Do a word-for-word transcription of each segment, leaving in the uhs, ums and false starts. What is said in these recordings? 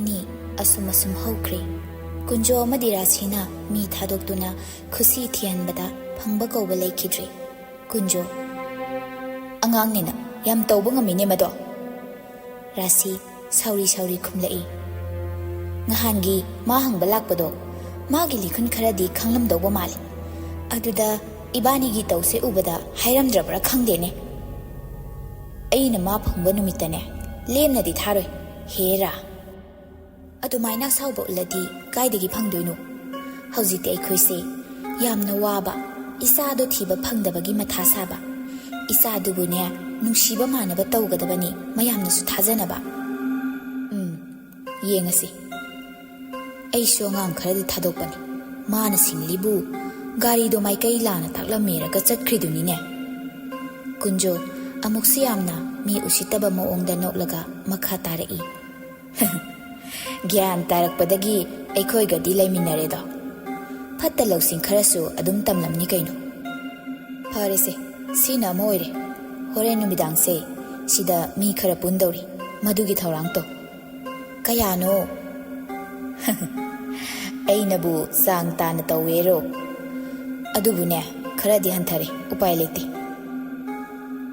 ꯑꯅꯤ ꯑꯁꯨꯝ ꯑꯁꯨꯝ ꯍꯧꯈ꯭ꯔꯦ꯫ ꯀꯨꯟꯖꯣ ꯑꯃꯗꯤ ꯔꯥꯁꯤꯅ ꯃꯤ ꯊꯥꯗꯣꯛꯇꯨꯅ ꯈꯨꯁꯤ ꯊꯤꯍꯟꯕꯗ ꯐꯪꯕ ꯀꯧꯕ ꯂꯩꯈꯤꯗ꯭ꯔꯦ꯫ ꯀꯨꯟꯖꯣ, "ꯑꯉꯥꯡꯅꯤꯅ ꯌꯥꯝ ꯇꯧꯕ ꯉꯝꯃꯤꯅꯦ ꯃꯗꯣ"꯫ ꯔꯥꯁꯤ ꯁꯥꯎꯔꯤ ꯁꯥꯎꯔꯤ ꯈꯨꯝꯂꯛꯏ꯫ "ꯅꯍꯥꯟꯒꯤ ꯃꯥ ꯍꯪꯕ ꯂꯥꯛꯄꯗꯣ, ꯃꯥꯒꯤ ꯂꯤꯈꯨꯟ ꯈꯔꯗꯤ ꯈꯪꯂꯝꯗꯧꯕ ꯃꯥꯜꯂꯦ꯫ ꯑꯗꯨꯗ ꯏꯕꯥꯅꯤꯒꯤ ꯇꯧꯁꯦ ꯎꯕꯗ ꯍꯥꯏꯔꯝꯗ꯭ꯔꯕ꯭ꯔꯥ ꯈꯪꯗꯦꯅꯦ꯫ ꯑꯩꯅ ꯃꯥ ꯐꯪꯕ ꯅꯨꯃꯤꯠꯇꯅꯦ, ꯂꯦꯝꯅꯗꯤ ꯊꯥꯔꯣꯏ꯫ ꯍꯦꯔꯥ!" ꯑꯗꯨꯃꯥꯏꯅ ꯑꯁꯥꯎꯕ ꯎꯠꯂꯗꯤ ꯀꯥꯏꯗꯒꯤ ꯐꯪꯗꯣꯏꯅꯣ? ꯍꯧꯖꯤꯛꯇꯤ ꯑꯩꯈꯣꯏꯁꯦ ꯌꯥꯝꯅ ꯋꯥꯕ, ꯏꯆꯥꯗꯣ ꯊꯤꯕ ꯐꯪꯗꯕꯒꯤ ꯃꯊꯥ ꯁꯥꯕ, ꯏꯆꯥꯗꯨꯕꯨꯅꯦ ꯅꯨꯡꯁꯤꯕ ꯃꯥꯟꯅꯕ ꯇꯧꯒꯗꯕꯅꯤ, ꯃꯌꯥꯝꯅꯁꯨ ꯊꯥꯖꯅꯕ꯫ ꯎꯝ, ꯌꯦꯡꯉꯁꯤ꯫ ꯑꯩꯁꯨ ꯑꯉꯥꯡ ꯈꯔꯗꯤ ꯊꯥꯗꯣꯛꯄꯅꯤ꯫ ꯃꯥꯅ ꯁꯤꯡꯂꯤꯕꯨ ꯒꯥꯔꯤꯗꯣ ꯃꯥꯏꯀꯩ ꯂꯥꯟꯅ ꯇꯥꯛꯂꯝꯃꯦꯔꯒ ꯆꯠꯈ꯭ꯔꯤꯗꯨꯅꯤꯅꯦ꯫ ꯀꯨꯟꯖꯣ ꯑꯃꯨꯛꯁꯨ ꯌꯥꯝꯅ ꯃꯤ ꯎꯁꯤꯠꯇꯕ ꯃꯑꯣꯡꯗ ꯅꯣꯛꯂꯒ ꯃꯈꯥ ꯇꯥꯔꯛꯏ꯫ "ꯒ꯭ꯌꯥꯟ ꯇꯥꯔꯛꯄꯗꯒꯤ ꯑꯩꯈꯣꯏꯒꯗꯤ ꯂꯩꯃꯤꯟꯅꯔꯦꯗꯣ꯫ ꯐꯠꯇ ꯂꯧꯁꯤꯡ ꯈꯔꯁꯨ ꯑꯗꯨꯝ ꯇꯝꯂꯝꯅꯤ ꯀꯩꯅꯣ꯫ ꯐꯔꯦꯁꯦ, ꯁꯤꯅ ꯑꯃ ꯑꯣꯏꯔꯦ꯫ ꯍꯣꯔꯦꯟ ꯅꯨꯃꯤꯗꯥꯡꯁꯦ ꯁꯤꯗ ꯃꯤ ꯈꯔ ꯄꯨꯟꯗꯧꯔꯤ꯫ ꯃꯗꯨꯒꯤ ꯊꯧꯔꯥꯡ ꯇꯧ꯫" "ꯀꯌꯥꯅꯣ?" "ꯑꯩꯅꯕꯨ ꯆꯥꯡ ꯇꯥꯅ ꯇꯧꯋꯦꯔꯣ? ꯑꯗꯨꯕꯨꯅꯦ, ꯈꯔꯗꯤ ꯍꯟꯊꯔꯦ, ꯎꯄꯥꯏ ꯂꯩꯇꯦ꯫"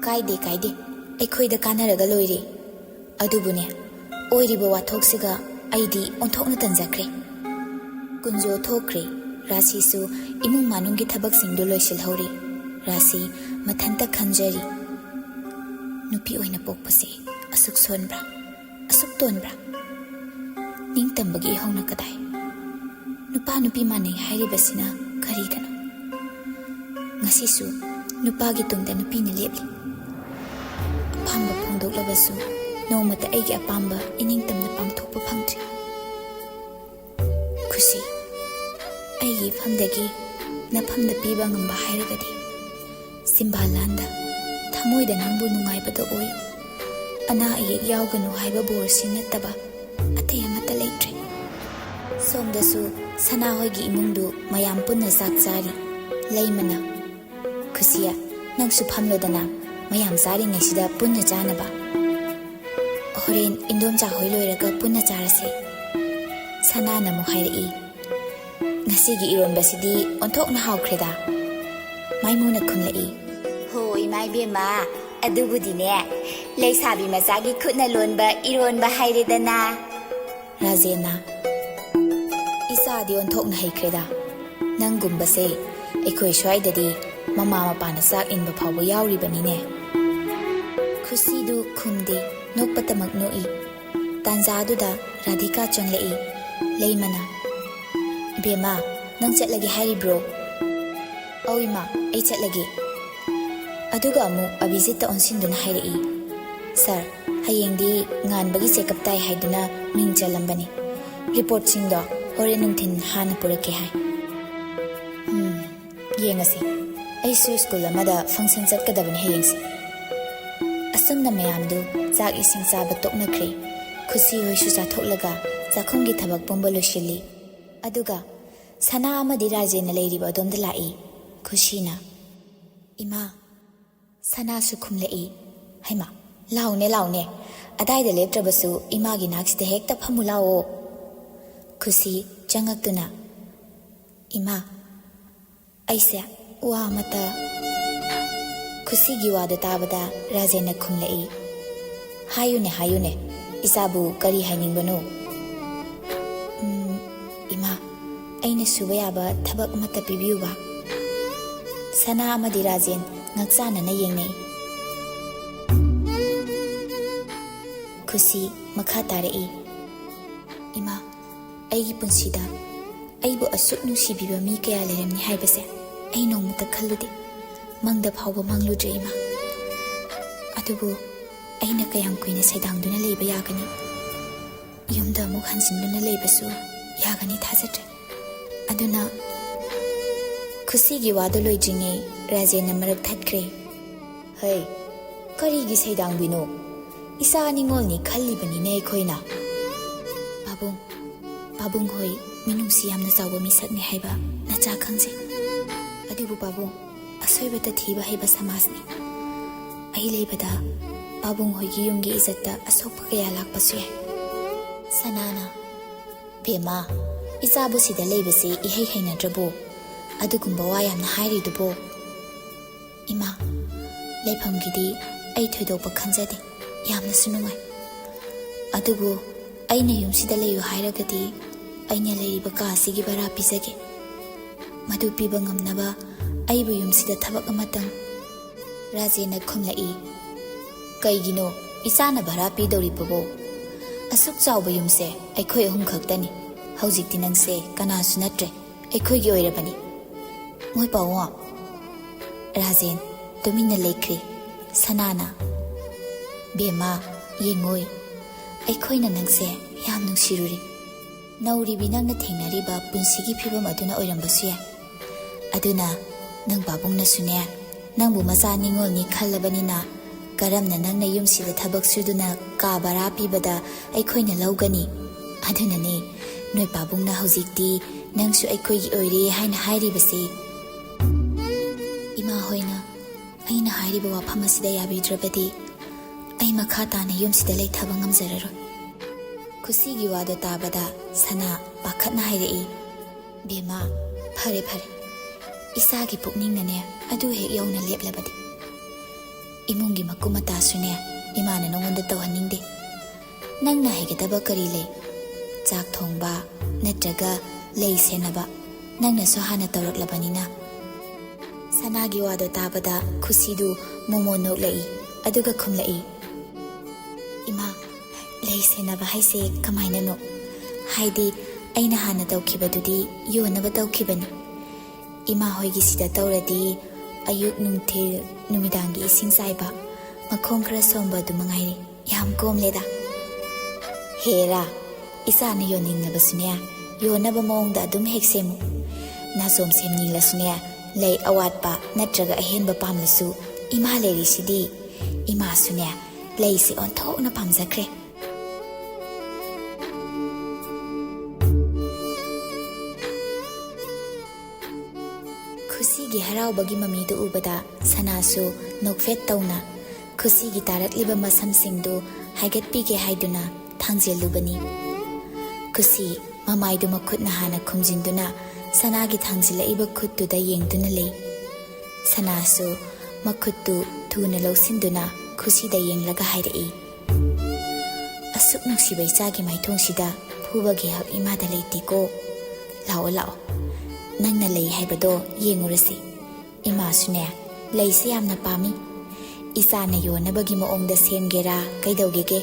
"ꯀꯥꯏꯗꯦ, ꯀꯥꯏꯗꯦ, ꯑꯩꯈꯣꯏꯗ ꯀꯥꯟꯅꯔꯒ ꯂꯣꯏꯔꯦ꯫ ꯑꯗꯨꯕꯨꯅꯦ, ꯑꯣꯏꯔꯤꯕ ꯋꯥꯊꯣꯛꯁꯤꯒ ꯑꯩꯗꯤ ꯑꯣꯟꯊꯣꯛꯅ ꯇꯟꯖꯈ꯭ꯔꯦ꯫" ꯀꯨꯟꯖꯣ ꯊꯣꯛꯈ꯭ꯔꯦ꯫ ꯔꯥꯁꯤꯁꯨ ꯏꯃꯨꯡ ꯃꯅꯨꯡꯒꯤ ꯊꯕꯛꯁꯤꯡꯗꯨ ꯂꯣꯏꯁꯤꯜꯍꯧꯔꯤ꯫ ꯔꯥꯁꯤ ꯃꯊꯟꯇ ꯈꯟꯖꯔꯤ, "ꯅꯨꯄꯤ ꯑꯣꯏꯅ ꯄꯣꯛꯄꯁꯦ ꯑꯁꯨꯛ ꯁꯣꯟꯕ꯭ꯔꯥ? ꯑꯁꯨꯛ ꯇꯣꯟꯕ꯭ꯔꯥ? ꯅꯤꯡꯇꯝꯕꯒꯤ ꯏꯍꯧꯅ ꯀꯗꯥꯏ? ꯅꯨꯄꯥ ꯅꯨꯄꯤ ꯃꯥꯟꯅꯩ ꯍꯥꯏꯔꯤꯕꯁꯤꯅ ꯀꯔꯤꯗꯅꯣ? ꯉꯁꯤꯁꯨ ꯅꯨꯄꯥꯒꯤ ꯇꯨꯡꯗ ꯅꯨꯄꯤꯅ ꯂꯦꯞꯂꯤ꯫ ꯑꯄꯥꯝꯕ ꯐꯣꯡꯗꯣꯛꯂꯕꯁꯨ ꯅꯣꯡꯃꯇ ꯑꯩꯒꯤ ꯑꯄꯥꯝꯕ ꯏꯅꯤꯡꯇꯝꯅ ꯄꯥꯡꯊꯣꯛꯄ ꯐꯪꯗ꯭ꯔꯤ꯫ ꯈꯨꯁꯤ, ꯑꯩꯒꯤ ꯏꯐꯝꯗꯒꯤ ꯅꯐꯝꯗ ꯄꯤꯕ ꯉꯝꯕ ꯍꯥꯏꯔꯒꯗꯤ ꯁꯤꯝꯕꯥꯜ ꯂꯥꯟꯗ ꯊꯃꯣꯏꯗ ꯅꯪꯕꯨ ꯅꯨꯡꯉꯥꯏꯕꯗ ꯑꯣꯏꯌꯨ꯫ ꯑꯅꯥ ꯑꯌꯦꯛ ꯌꯥꯎꯒꯅꯨ ꯍꯥꯏꯕ ꯕꯣꯔꯁꯤ ꯅꯠꯇꯕ ꯑꯇꯩ ꯑꯃꯠꯇ ꯂꯩꯇ꯭ꯔꯦ꯫" ꯁꯣꯝꯗꯁꯨ ꯁꯅꯥꯍꯣꯏꯒꯤ ꯏꯃꯨꯡꯗꯨ ꯃꯌꯥꯝ ꯄꯨꯟꯅ ꯆꯥꯛ ꯆꯥꯔꯤ꯫ ꯂꯩꯃꯅ, "ꯈꯨꯁꯤꯌꯥ, ꯅꯪꯁꯨ ꯐꯝꯂꯣꯗꯅ, ꯃꯌꯥꯝ ꯆꯥꯔꯤꯉꯩꯁꯤꯗ ꯄꯨꯟꯅ ꯆꯥꯅꯕ꯫" "ꯍꯣꯔꯦꯟ ꯏꯟꯗꯣꯝꯆꯥ ꯍꯣꯏ ꯂꯣꯏꯔꯒ ꯄꯨꯟꯅ ꯆꯥꯔꯁꯦ꯫" ꯁꯅꯥꯅ ꯑꯃꯨꯛ ꯍꯥꯏꯔꯛꯏ꯫ "ꯉꯁꯤꯒꯤ ꯏꯔꯣꯟꯕꯁꯤꯗꯤ ꯑꯣꯟꯊꯣꯛꯅ ꯍꯥꯎꯈ꯭ꯔꯦꯗ꯫" ꯃꯥꯏꯃꯨꯅ ꯈꯨꯝꯂꯛꯏ꯫ "ꯍꯣ, ꯏꯃꯥ ꯏꯕꯦꯝꯃ, ꯑꯗꯨꯕꯨꯗꯤꯅꯦ, ꯂꯩꯁꯥꯕꯤ ꯃꯆꯥꯒꯤ ꯈꯨꯠꯅ ꯂꯣꯟꯕ ꯏꯔꯣꯟꯕ ꯍꯥꯏꯔꯦꯗꯅ꯫" ꯔꯥꯖꯦꯟꯅ, "ꯏꯆꯥꯗꯤ ꯑꯣꯟꯊꯣꯛꯅ ꯍꯩꯈ꯭ꯔꯦꯗ꯫ ꯅꯪꯒꯨꯝꯕꯁꯦ ꯑꯩꯈꯣꯏ ꯁ꯭ꯋꯥꯏꯗꯗꯤ ꯃꯃꯥ ꯃꯄꯥꯅ ꯆꯥꯛ ꯏꯟꯕ ꯐꯥꯎꯕ ꯌꯥꯎꯔꯤꯕꯅꯤꯅꯦ꯫" ꯈꯨꯁꯤꯗꯨ ꯈꯨꯝꯗꯦ, ꯅꯣꯛꯄꯇꯃꯛ ꯅꯣꯛꯏ꯫ ꯇꯥꯟꯖꯥꯗꯨꯗ ꯔꯥꯙꯤꯀꯥ ꯆꯪꯂꯛꯏ꯫ ꯂꯩꯃꯅ, "ꯏꯕꯦꯝꯃ, ꯅꯪ ꯆꯠꯂꯒꯦ ꯍꯥꯏꯔꯤꯕ꯭ꯔꯣ?" "ꯑꯧ ꯏꯃꯥ, ꯑꯩ ꯆꯠꯂꯒꯦ꯫" ꯑꯗꯨꯒ ꯑꯃꯨꯛ ꯑꯚꯤꯖꯤꯠꯇ ꯑꯣꯟꯁꯤꯟꯗꯨꯅ ꯍꯥꯏꯔꯛꯏ, "ꯁꯥꯔ, ꯍꯌꯦꯡꯗꯤ ꯉꯥꯟꯕꯒꯤ ꯆꯦꯛꯑꯞ ꯇꯥꯏ ꯍꯥꯏꯗꯨꯅ ꯃꯤꯡ ꯆꯜꯂꯝꯕꯅꯤ꯫ ꯔꯤꯄꯣꯔꯠꯁꯤꯡꯗꯣ ꯍꯣꯔꯦꯟ ꯅꯨꯡꯊꯤꯟ ꯍꯥꯟꯅ ꯄꯨꯔꯛꯀꯦ ꯍꯥꯏ꯫" "ꯎꯝ, ꯌꯦꯡꯉꯁꯤ꯫ ꯑꯩꯁꯨ ꯁ꯭ꯀꯨꯜ ꯑꯃꯗ ꯐꯪꯁꯟ ꯆꯠꯀꯗꯕꯅꯤ ꯍꯌꯦꯡꯁꯦ꯫" ꯑꯁꯨꯝꯅ ꯃꯌꯥꯝꯗꯨ ꯆꯥꯛ ꯏꯁꯤꯡ ꯆꯥꯕ ꯇꯣꯛꯅꯈ꯭ꯔꯦ꯫ ꯈꯨꯁꯤ ꯍꯣꯏꯁꯨ ꯆꯥꯊꯣꯛꯂꯒ ꯆꯥꯛꯈꯨꯝꯒꯤ ꯊꯕꯛ ꯄꯨꯝꯕ ꯂꯣꯏꯁꯤꯜꯂꯤ꯫ ꯑꯗꯨꯒ ꯁꯅꯥ ꯑꯃꯗꯤ ꯔꯥꯖꯦꯟꯅ ꯂꯩꯔꯤꯕ ꯑꯗꯣꯝꯗ ꯂꯥꯛꯏ꯫ ꯈꯨꯁꯤꯅ, "ꯏꯃꯥ꯫" ꯁꯅꯥꯁꯨ ꯈꯨꯝꯂꯛꯏ꯫ "ꯍꯩꯃꯥ, ꯂꯥꯎꯅꯦ, ꯂꯥꯎꯅꯦ꯫ ꯑꯗꯥꯏꯗ ꯂꯦꯞꯇ꯭ꯔꯕꯁꯨ ꯏꯃꯥꯒꯤ ꯅꯥꯛꯁꯤꯗ ꯍꯦꯛꯇ ꯐꯝꯃꯨ ꯂꯥꯎꯑꯣ꯫" ꯈꯨꯁꯤ ꯆꯪꯉꯛꯇꯨꯅ, "ꯏꯃꯥ, ꯑꯩꯁꯦ ꯋꯥ ꯑꯃꯇ꯫" ꯈꯨꯁꯤꯒꯤ ꯋꯥꯗꯨ ꯇꯥꯕꯗ ꯔꯥꯖꯦꯟꯅ ꯈꯨꯝꯂꯛꯏ꯫ "ꯍꯥꯏꯌꯨꯅꯦ, ꯍꯥꯏꯌꯨꯅꯦ, ꯏꯆꯥꯕꯨ ꯀꯔꯤ ꯍꯥꯏꯅꯤꯡꯕꯅꯣ?" "ꯎꯝ, ꯏꯃꯥ, ꯑꯩꯅ ꯁꯨꯕ ꯌꯥꯕ ꯊꯕꯛ ꯑꯃꯠꯇ ꯄꯤꯕꯤꯌꯨꯕ꯫" ꯁꯅꯥ ꯑꯃꯗꯤ ꯔꯥꯖꯦꯟ ꯉꯛꯆꯥꯟꯅꯅ ꯌꯦꯡꯅꯩ꯫ ꯈꯨꯁꯤ ꯃꯈꯥ ꯇꯥꯔꯛꯏ, "ꯏꯃꯥ, ꯑꯩꯒꯤ ꯄꯨꯟꯁꯤꯗ ꯑꯩꯕꯨ ꯑꯁꯨꯛ ꯅꯨꯡꯁꯤꯕꯤꯕ ꯃꯤ ꯀꯌꯥ ꯂꯩꯔꯝꯅꯤ ꯍꯥꯏꯕꯁꯦ ꯑꯩ ꯅꯣꯡꯃꯇ ꯈꯜꯂꯨꯗꯦ꯫ ꯃꯪꯗ ꯐꯥꯎꯕ ꯃꯪꯂꯨꯗ꯭ꯔꯦ, ꯏꯃꯥ꯫ ꯑꯗꯨꯕꯨ ꯑꯩꯅ ꯀꯌꯥꯝ ꯀꯨꯏꯅ ꯁꯩꯗꯥꯡꯗꯨꯅ ꯂꯩꯕ ꯌꯥꯒꯅꯤ? ꯌꯨꯝꯗ ꯑꯃꯨꯛ ꯍꯟꯖꯤꯟꯗꯨꯅ ꯂꯩꯕꯁꯨ ꯌꯥꯒꯅꯤ ꯊꯥꯖꯗ꯭ꯔꯦ꯫ ꯑꯗꯨꯅ," ꯈꯨꯁꯤꯒꯤ ꯋꯥꯗꯨ ꯂꯣꯏꯗ꯭ꯔꯤꯉꯩ ꯔꯥꯖꯦꯟꯅ ꯃꯔꯛ ꯊꯠꯈ꯭ꯔꯦ꯫ "ꯍꯩ, ꯀꯔꯤꯒꯤ ꯁꯩꯗꯥꯡꯕꯤꯅꯣ? ꯏꯆꯥ ꯅꯤꯉꯣꯜꯅꯤ ꯈꯜꯂꯤꯕꯅꯤꯅꯦ ꯑꯩꯈꯣꯏꯅ꯫" "ꯄꯥꯕꯨꯡ, ꯄꯥꯕꯨꯡ ꯍꯣꯏ ꯃꯤꯅꯨꯡꯁꯤ ꯌꯥꯝꯅ ꯆꯥꯎꯕ ꯃꯤꯁꯛꯅꯤ ꯍꯥꯏꯕ ꯅꯆꯥ ꯈꯪꯖꯩ꯫ ꯑꯗꯨꯕꯨ ꯄꯥꯕꯨꯡ, ꯑꯁꯣꯏꯕꯇ ꯊꯤꯕ ꯍꯩꯕ ꯁꯃꯥꯖꯅꯤ꯫ ꯑꯩ ꯂꯩꯕꯗ ꯄꯥꯕꯨꯡ ꯍꯣꯏꯒꯤ ꯌꯨꯝꯒꯤ ꯏꯖꯠꯇ ꯑꯁꯣꯛꯄ ꯀꯌꯥ ꯂꯥꯛꯄꯁꯨ ꯌꯥꯏ꯫ ꯁꯅꯥꯅ, "ꯕꯦꯝꯃ, ꯏꯆꯥꯕꯨ ꯁꯤꯗ ꯂꯩꯕꯁꯤ ꯏꯍꯩ ꯍꯩꯅꯗ꯭ꯔꯕꯣ? ꯑꯗꯨꯒꯨꯝꯕ ꯋꯥ ꯌꯥꯝꯅ ꯍꯥꯏꯔꯤꯗꯨꯕꯣ?" "ꯏꯃꯥ, ꯂꯩꯐꯝꯒꯤꯗꯤ ꯑꯩ ꯊꯣꯏꯗꯣꯛꯄ ꯈꯟꯖꯗꯦ, ꯌꯥꯝꯅꯁꯨ ꯅꯨꯡꯉꯥꯏ꯫ ꯑꯗꯨꯕꯨ ꯑꯩꯅ ꯌꯨꯝꯁꯤꯗ ꯂꯩꯌꯨ ꯍꯥꯏꯔꯒꯗꯤ ꯑꯩꯅ ꯂꯩꯔꯤꯕ ꯀꯥ ꯑꯁꯤꯒꯤ ꯚꯔꯥ ꯄꯤꯖꯒꯦ꯫ ꯃꯗꯨ ꯄꯤꯕ ꯉꯝꯅꯕ ꯑꯩꯕꯨ ꯌꯨꯝꯁꯤꯗ ꯊꯕꯛ ꯑꯃꯇꯪ"꯫ ꯔꯥꯖꯦꯟꯅ ꯈꯨꯝꯂꯛꯏ, "ꯀꯩꯒꯤꯅꯣ ꯏꯆꯥꯅ ꯚꯔꯥ ꯄꯤꯗꯧꯔꯤꯕꯕꯣ? ꯑꯁꯨꯛ ꯆꯥꯎꯕ ꯌꯨꯝꯁꯦ ꯑꯩꯈꯣꯏ ꯑꯍꯨꯝ ꯈꯛꯇꯅꯤ꯫ ꯍꯧꯖꯤꯛꯇꯤ ꯅꯪꯁꯦ ꯀꯅꯥꯁꯨ ꯅꯠꯇ꯭ꯔꯦ, ꯑꯩꯈꯣꯏꯒꯤ ꯑꯣꯏꯔꯕꯅꯤ꯫ ꯃꯣꯏ ꯄꯥꯎ ꯉꯥꯛ"꯫ ꯔꯥꯖꯦꯟ ꯇꯨꯃꯤꯟꯅ ꯂꯩꯈ꯭ꯔꯦ꯫ ꯁꯅꯥꯅ, "ꯕꯦꯝꯃ, ꯌꯦꯡꯉꯣꯏ, ꯑꯩꯈꯣꯏꯅ ꯅꯪꯁꯦ ꯌꯥꯝ ꯅꯨꯡꯁꯤꯔꯨꯔꯤ꯫ ꯅꯧꯔꯤꯕꯤ ꯅꯪꯅ ꯊꯦꯡꯅꯔꯤꯕ ꯄꯨꯟꯁꯤꯒꯤ ꯐꯤꯕꯝ ꯑꯗꯨꯅ ꯑꯣꯏꯔꯝꯕꯁꯨ ꯌꯥꯏ꯫ ꯑꯗꯨꯅ ꯅꯪ ꯄꯥꯕꯨꯡꯅꯁꯨꯅꯦ, ꯅꯪꯕꯨ ꯃꯆꯥ ꯅꯤꯉꯣꯜꯅꯤ ꯈꯜꯂꯕꯅꯤꯅ, ꯀꯔꯝꯅ ꯅꯪꯅ ꯌꯨꯝꯁꯤꯗ ꯊꯕꯛ ꯁꯨꯗꯨꯅ ꯀꯥ ꯚꯔꯥ ꯄꯤꯕꯗ ꯑꯩꯈꯣꯏꯅ ꯂꯧꯒꯅꯤ? ꯑꯗꯨꯅꯅꯦ ꯅꯣꯏ ꯄꯥꯕꯨꯡꯅ ꯍꯧꯖꯤꯛꯇꯤ ꯅꯪꯁꯨ ꯑꯩꯈꯣꯏꯒꯤ ꯑꯣꯏꯔꯦ ꯍꯥꯏꯅ ꯍꯥꯏꯔꯤꯕꯁꯤ"꯫ "ꯏꯃꯥ ꯍꯣꯏꯅ ꯑꯩꯅ ꯍꯥꯏꯔꯤꯕ ꯋꯥꯐꯝ ꯑꯁꯤꯗ ꯌꯥꯕꯤꯗ꯭ꯔꯕꯗꯤ ꯑꯩ ꯃꯈꯥ ꯇꯥꯅ ꯌꯨꯝꯁꯤꯗ ꯂꯩꯊꯕ ꯉꯝꯖꯔꯔꯣꯏ"꯫ ꯈꯨꯁꯤꯒꯤ ꯋꯥꯗꯣ ꯇꯥꯕꯗ ꯁꯅꯥ ꯄꯥꯈꯠꯅ ꯍꯥꯏꯔꯛꯏ, "ꯕꯦꯝꯃ, ꯐꯔꯦ ꯐꯔꯦ, ꯏꯆꯥꯒꯤ ꯄꯨꯛꯅꯤꯡꯅꯅꯦ ꯑꯗꯨ ꯍꯦꯛ ꯌꯧꯅ ꯂꯦꯞꯂꯕꯗꯤ꯫ ꯏꯃꯨꯡꯒꯤ ꯃꯀꯨꯞ ꯃꯇꯥꯁꯨꯅꯦ ꯏꯃꯥꯅ ꯅꯉꯣꯟꯗ ꯇꯧꯍꯟꯅꯤꯡꯗꯦ꯫ ꯅꯪꯅ ꯍꯩꯒꯗꯕ ꯀꯔꯤ ꯂꯩ? ꯆꯥꯛ ꯊꯣꯡꯕ ꯅꯠꯇ꯭ꯔꯒ ꯂꯩ ꯁꯦꯟꯅꯕ ꯅꯪꯅꯁꯨ ꯍꯥꯟꯅ ꯇꯧꯔꯛꯂꯕꯅꯤꯅ"꯫ ꯁꯅꯥꯒꯤ ꯋꯥꯗꯣ ꯇꯥꯕꯗ ꯈꯨꯁꯤꯗꯨ ꯃꯣꯃꯣꯟ ꯅꯣꯛꯂꯛꯏ, ꯑꯗꯨꯒ ꯈꯨꯝꯂꯛꯏ, "ꯏꯃꯥ, ꯂꯩ ꯁꯦꯟꯅꯕ ꯍꯥꯏꯁꯦ ꯀꯃꯥꯏꯅꯅꯣ? ꯍꯥꯏꯗꯤ ꯑꯩꯅ ꯍꯥꯟꯅ ꯇꯧꯈꯤꯕꯗꯨꯗꯤ ꯌꯣꯟꯅꯕ ꯇꯧꯈꯤꯕꯅꯤ꯫ ꯏꯃꯥ ꯍꯣꯏꯒꯤ ꯁꯤꯗ ꯇꯧꯔꯗꯤ ꯑꯌꯨꯛ ꯅꯨꯡꯊꯤꯜ ꯅꯨꯃꯤꯗꯥꯡꯒꯤ ꯏꯁꯤꯡ ꯆꯥꯏꯕ, ꯃꯈꯣꯡ ꯈꯔ ꯁꯣꯝꯕ ꯑꯗꯨ ꯃꯉꯥꯏꯔꯦ꯫ ꯌꯥꯝ ꯀꯣꯝꯂꯦꯗ"꯫ "ꯍꯦꯔꯥ, ꯏꯆꯥꯅ ꯌꯣꯟꯅꯤꯡꯂꯕꯁꯨꯅꯦ, ꯌꯣꯟꯅꯕ ꯃꯑꯣꯡꯗ ꯑꯗꯨꯝ ꯍꯦꯛ ꯁꯦꯝꯃꯨ꯫ ꯅꯥꯆꯣꯝ ꯁꯦꯝꯅꯤꯡꯂꯁꯨꯅꯦ, ꯂꯩ ꯑꯋꯥꯠꯄ ꯅꯠꯇ꯭ꯔꯒ ꯑꯍꯦꯟꯕ ꯄꯥꯝꯂꯁꯨ ꯏꯃꯥ ꯂꯩꯔꯤꯁꯤꯗꯤ"꯫ ꯏꯃꯥꯁꯨꯅꯦ ꯂꯩꯁꯤ ꯑꯣꯟꯊꯣꯛꯅ ꯄꯥꯝꯖꯈ꯭ꯔꯦ꯫ ꯈꯨꯁꯤꯒꯤ ꯍꯔꯥꯎꯕꯒꯤ ꯃꯃꯤꯗꯨ ꯎꯕꯗ ꯁꯅꯥꯁꯨ ꯅꯣꯛꯐꯦꯠ ꯇꯧꯅ ꯈꯨꯁꯤꯒꯤ ꯇꯥꯔꯛꯂꯤꯕ ꯃꯁꯝꯁꯤꯡꯗꯨ ꯍꯥꯏꯒꯠꯄꯤꯒꯦ ꯍꯥꯏꯗꯨꯅ ꯊꯥꯡꯖꯤꯜꯂꯨꯕꯅꯤ꯫ ꯈꯨꯁꯤ ꯃꯃꯥꯏꯗꯨ ꯃꯈꯨꯠꯅ ꯍꯥꯟꯅ ꯈꯨꯝꯖꯤꯟꯗꯨꯅ ꯁꯅꯥꯒꯤ ꯊꯥꯡꯖꯤꯜꯂꯛꯏꯕ ꯈꯨꯠꯇꯨꯗ ꯌꯦꯡꯗꯨꯅ ꯂꯩ꯫ ꯁꯅꯥꯁꯨ ꯃꯈꯨꯠꯇꯨ ꯊꯨꯅ ꯂꯧꯁꯤꯟꯗꯨꯅ ꯈꯨꯁꯤꯗ ꯌꯦꯡꯂꯒ ꯍꯥꯏꯔꯛꯏ, "ꯑꯁꯨꯛ ꯅꯨꯡꯁꯤꯕ ꯏꯆꯥꯒꯤ ꯃꯥꯏꯊꯣꯡꯁꯤꯗ ꯐꯨꯕꯒꯤ ꯍꯛ ꯏꯃꯥꯗ ꯂꯩꯇꯦꯀꯣ꯫ ꯂꯥꯛꯑꯣ, ꯂꯥꯛꯑꯣ, ꯅꯪꯅ ꯂꯩ ꯍꯥꯏꯕꯗꯣ ꯌꯦꯡꯉꯨꯔꯁꯤ꯫ ꯏꯃꯥꯁꯨꯅꯦ, ꯂꯩꯁꯦ ꯌꯥꯝꯅ ꯄꯥꯝꯃꯤ꯫ ꯏꯆꯥꯅ ꯌꯣꯟꯅꯕꯒꯤ ꯃꯑꯣꯡꯗ ꯁꯦꯝꯒꯦꯔꯥ ꯀꯩꯗꯧꯒꯦꯒꯦ?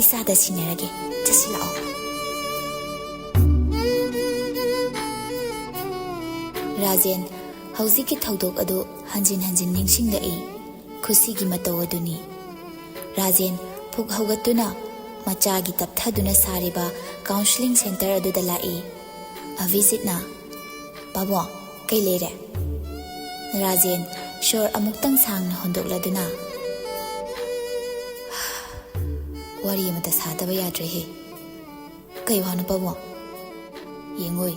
ꯏꯆꯥꯗ ꯁꯤꯟꯅꯔꯒꯦ꯫ ꯆꯠꯁꯤ ꯂꯥꯛꯑꯣ꯫" ꯔꯥꯖꯦꯟ ꯍꯧꯖꯤꯛꯀꯤ ꯊꯧꯗꯣꯛ ꯑꯗꯨ ꯍꯟꯖꯤꯟ ꯍꯟꯖꯤꯟ ꯅꯤꯡꯁꯤꯡꯂꯛꯏ꯫ ꯈꯨꯁꯤꯒꯤ ꯃꯇꯧ ꯑꯗꯨꯅꯤ꯫ ꯔꯥꯖꯦꯟ ꯐꯨꯛ ꯍꯧꯒꯠꯇꯨꯅ ꯃꯆꯥꯒꯤ ꯇꯞꯊꯗꯨꯅ ꯁꯥꯔꯤꯕ counselling centre ꯑꯗꯨꯗ ꯂꯥꯛꯏ꯫ ꯑꯚꯤꯖꯤꯠꯅ, "ꯄꯥꯕꯨꯡ, ꯀꯩ ꯂꯩꯔꯦ?" ꯔꯥꯖꯦꯟ ꯁꯣꯔ ꯑꯃꯨꯛꯇꯪ ꯁꯥꯡꯅ ꯍꯣꯟꯗꯣꯛꯂꯗꯨꯅ, "ꯋꯥꯔꯤ ꯑꯃꯇ ꯁꯥꯗꯕ ꯌꯥꯗ꯭ꯔꯦꯍꯦ꯫ ꯀꯩ ꯋꯥꯅꯣ ꯄꯥꯕꯨꯡ? ꯌꯦꯡꯉꯣꯏ,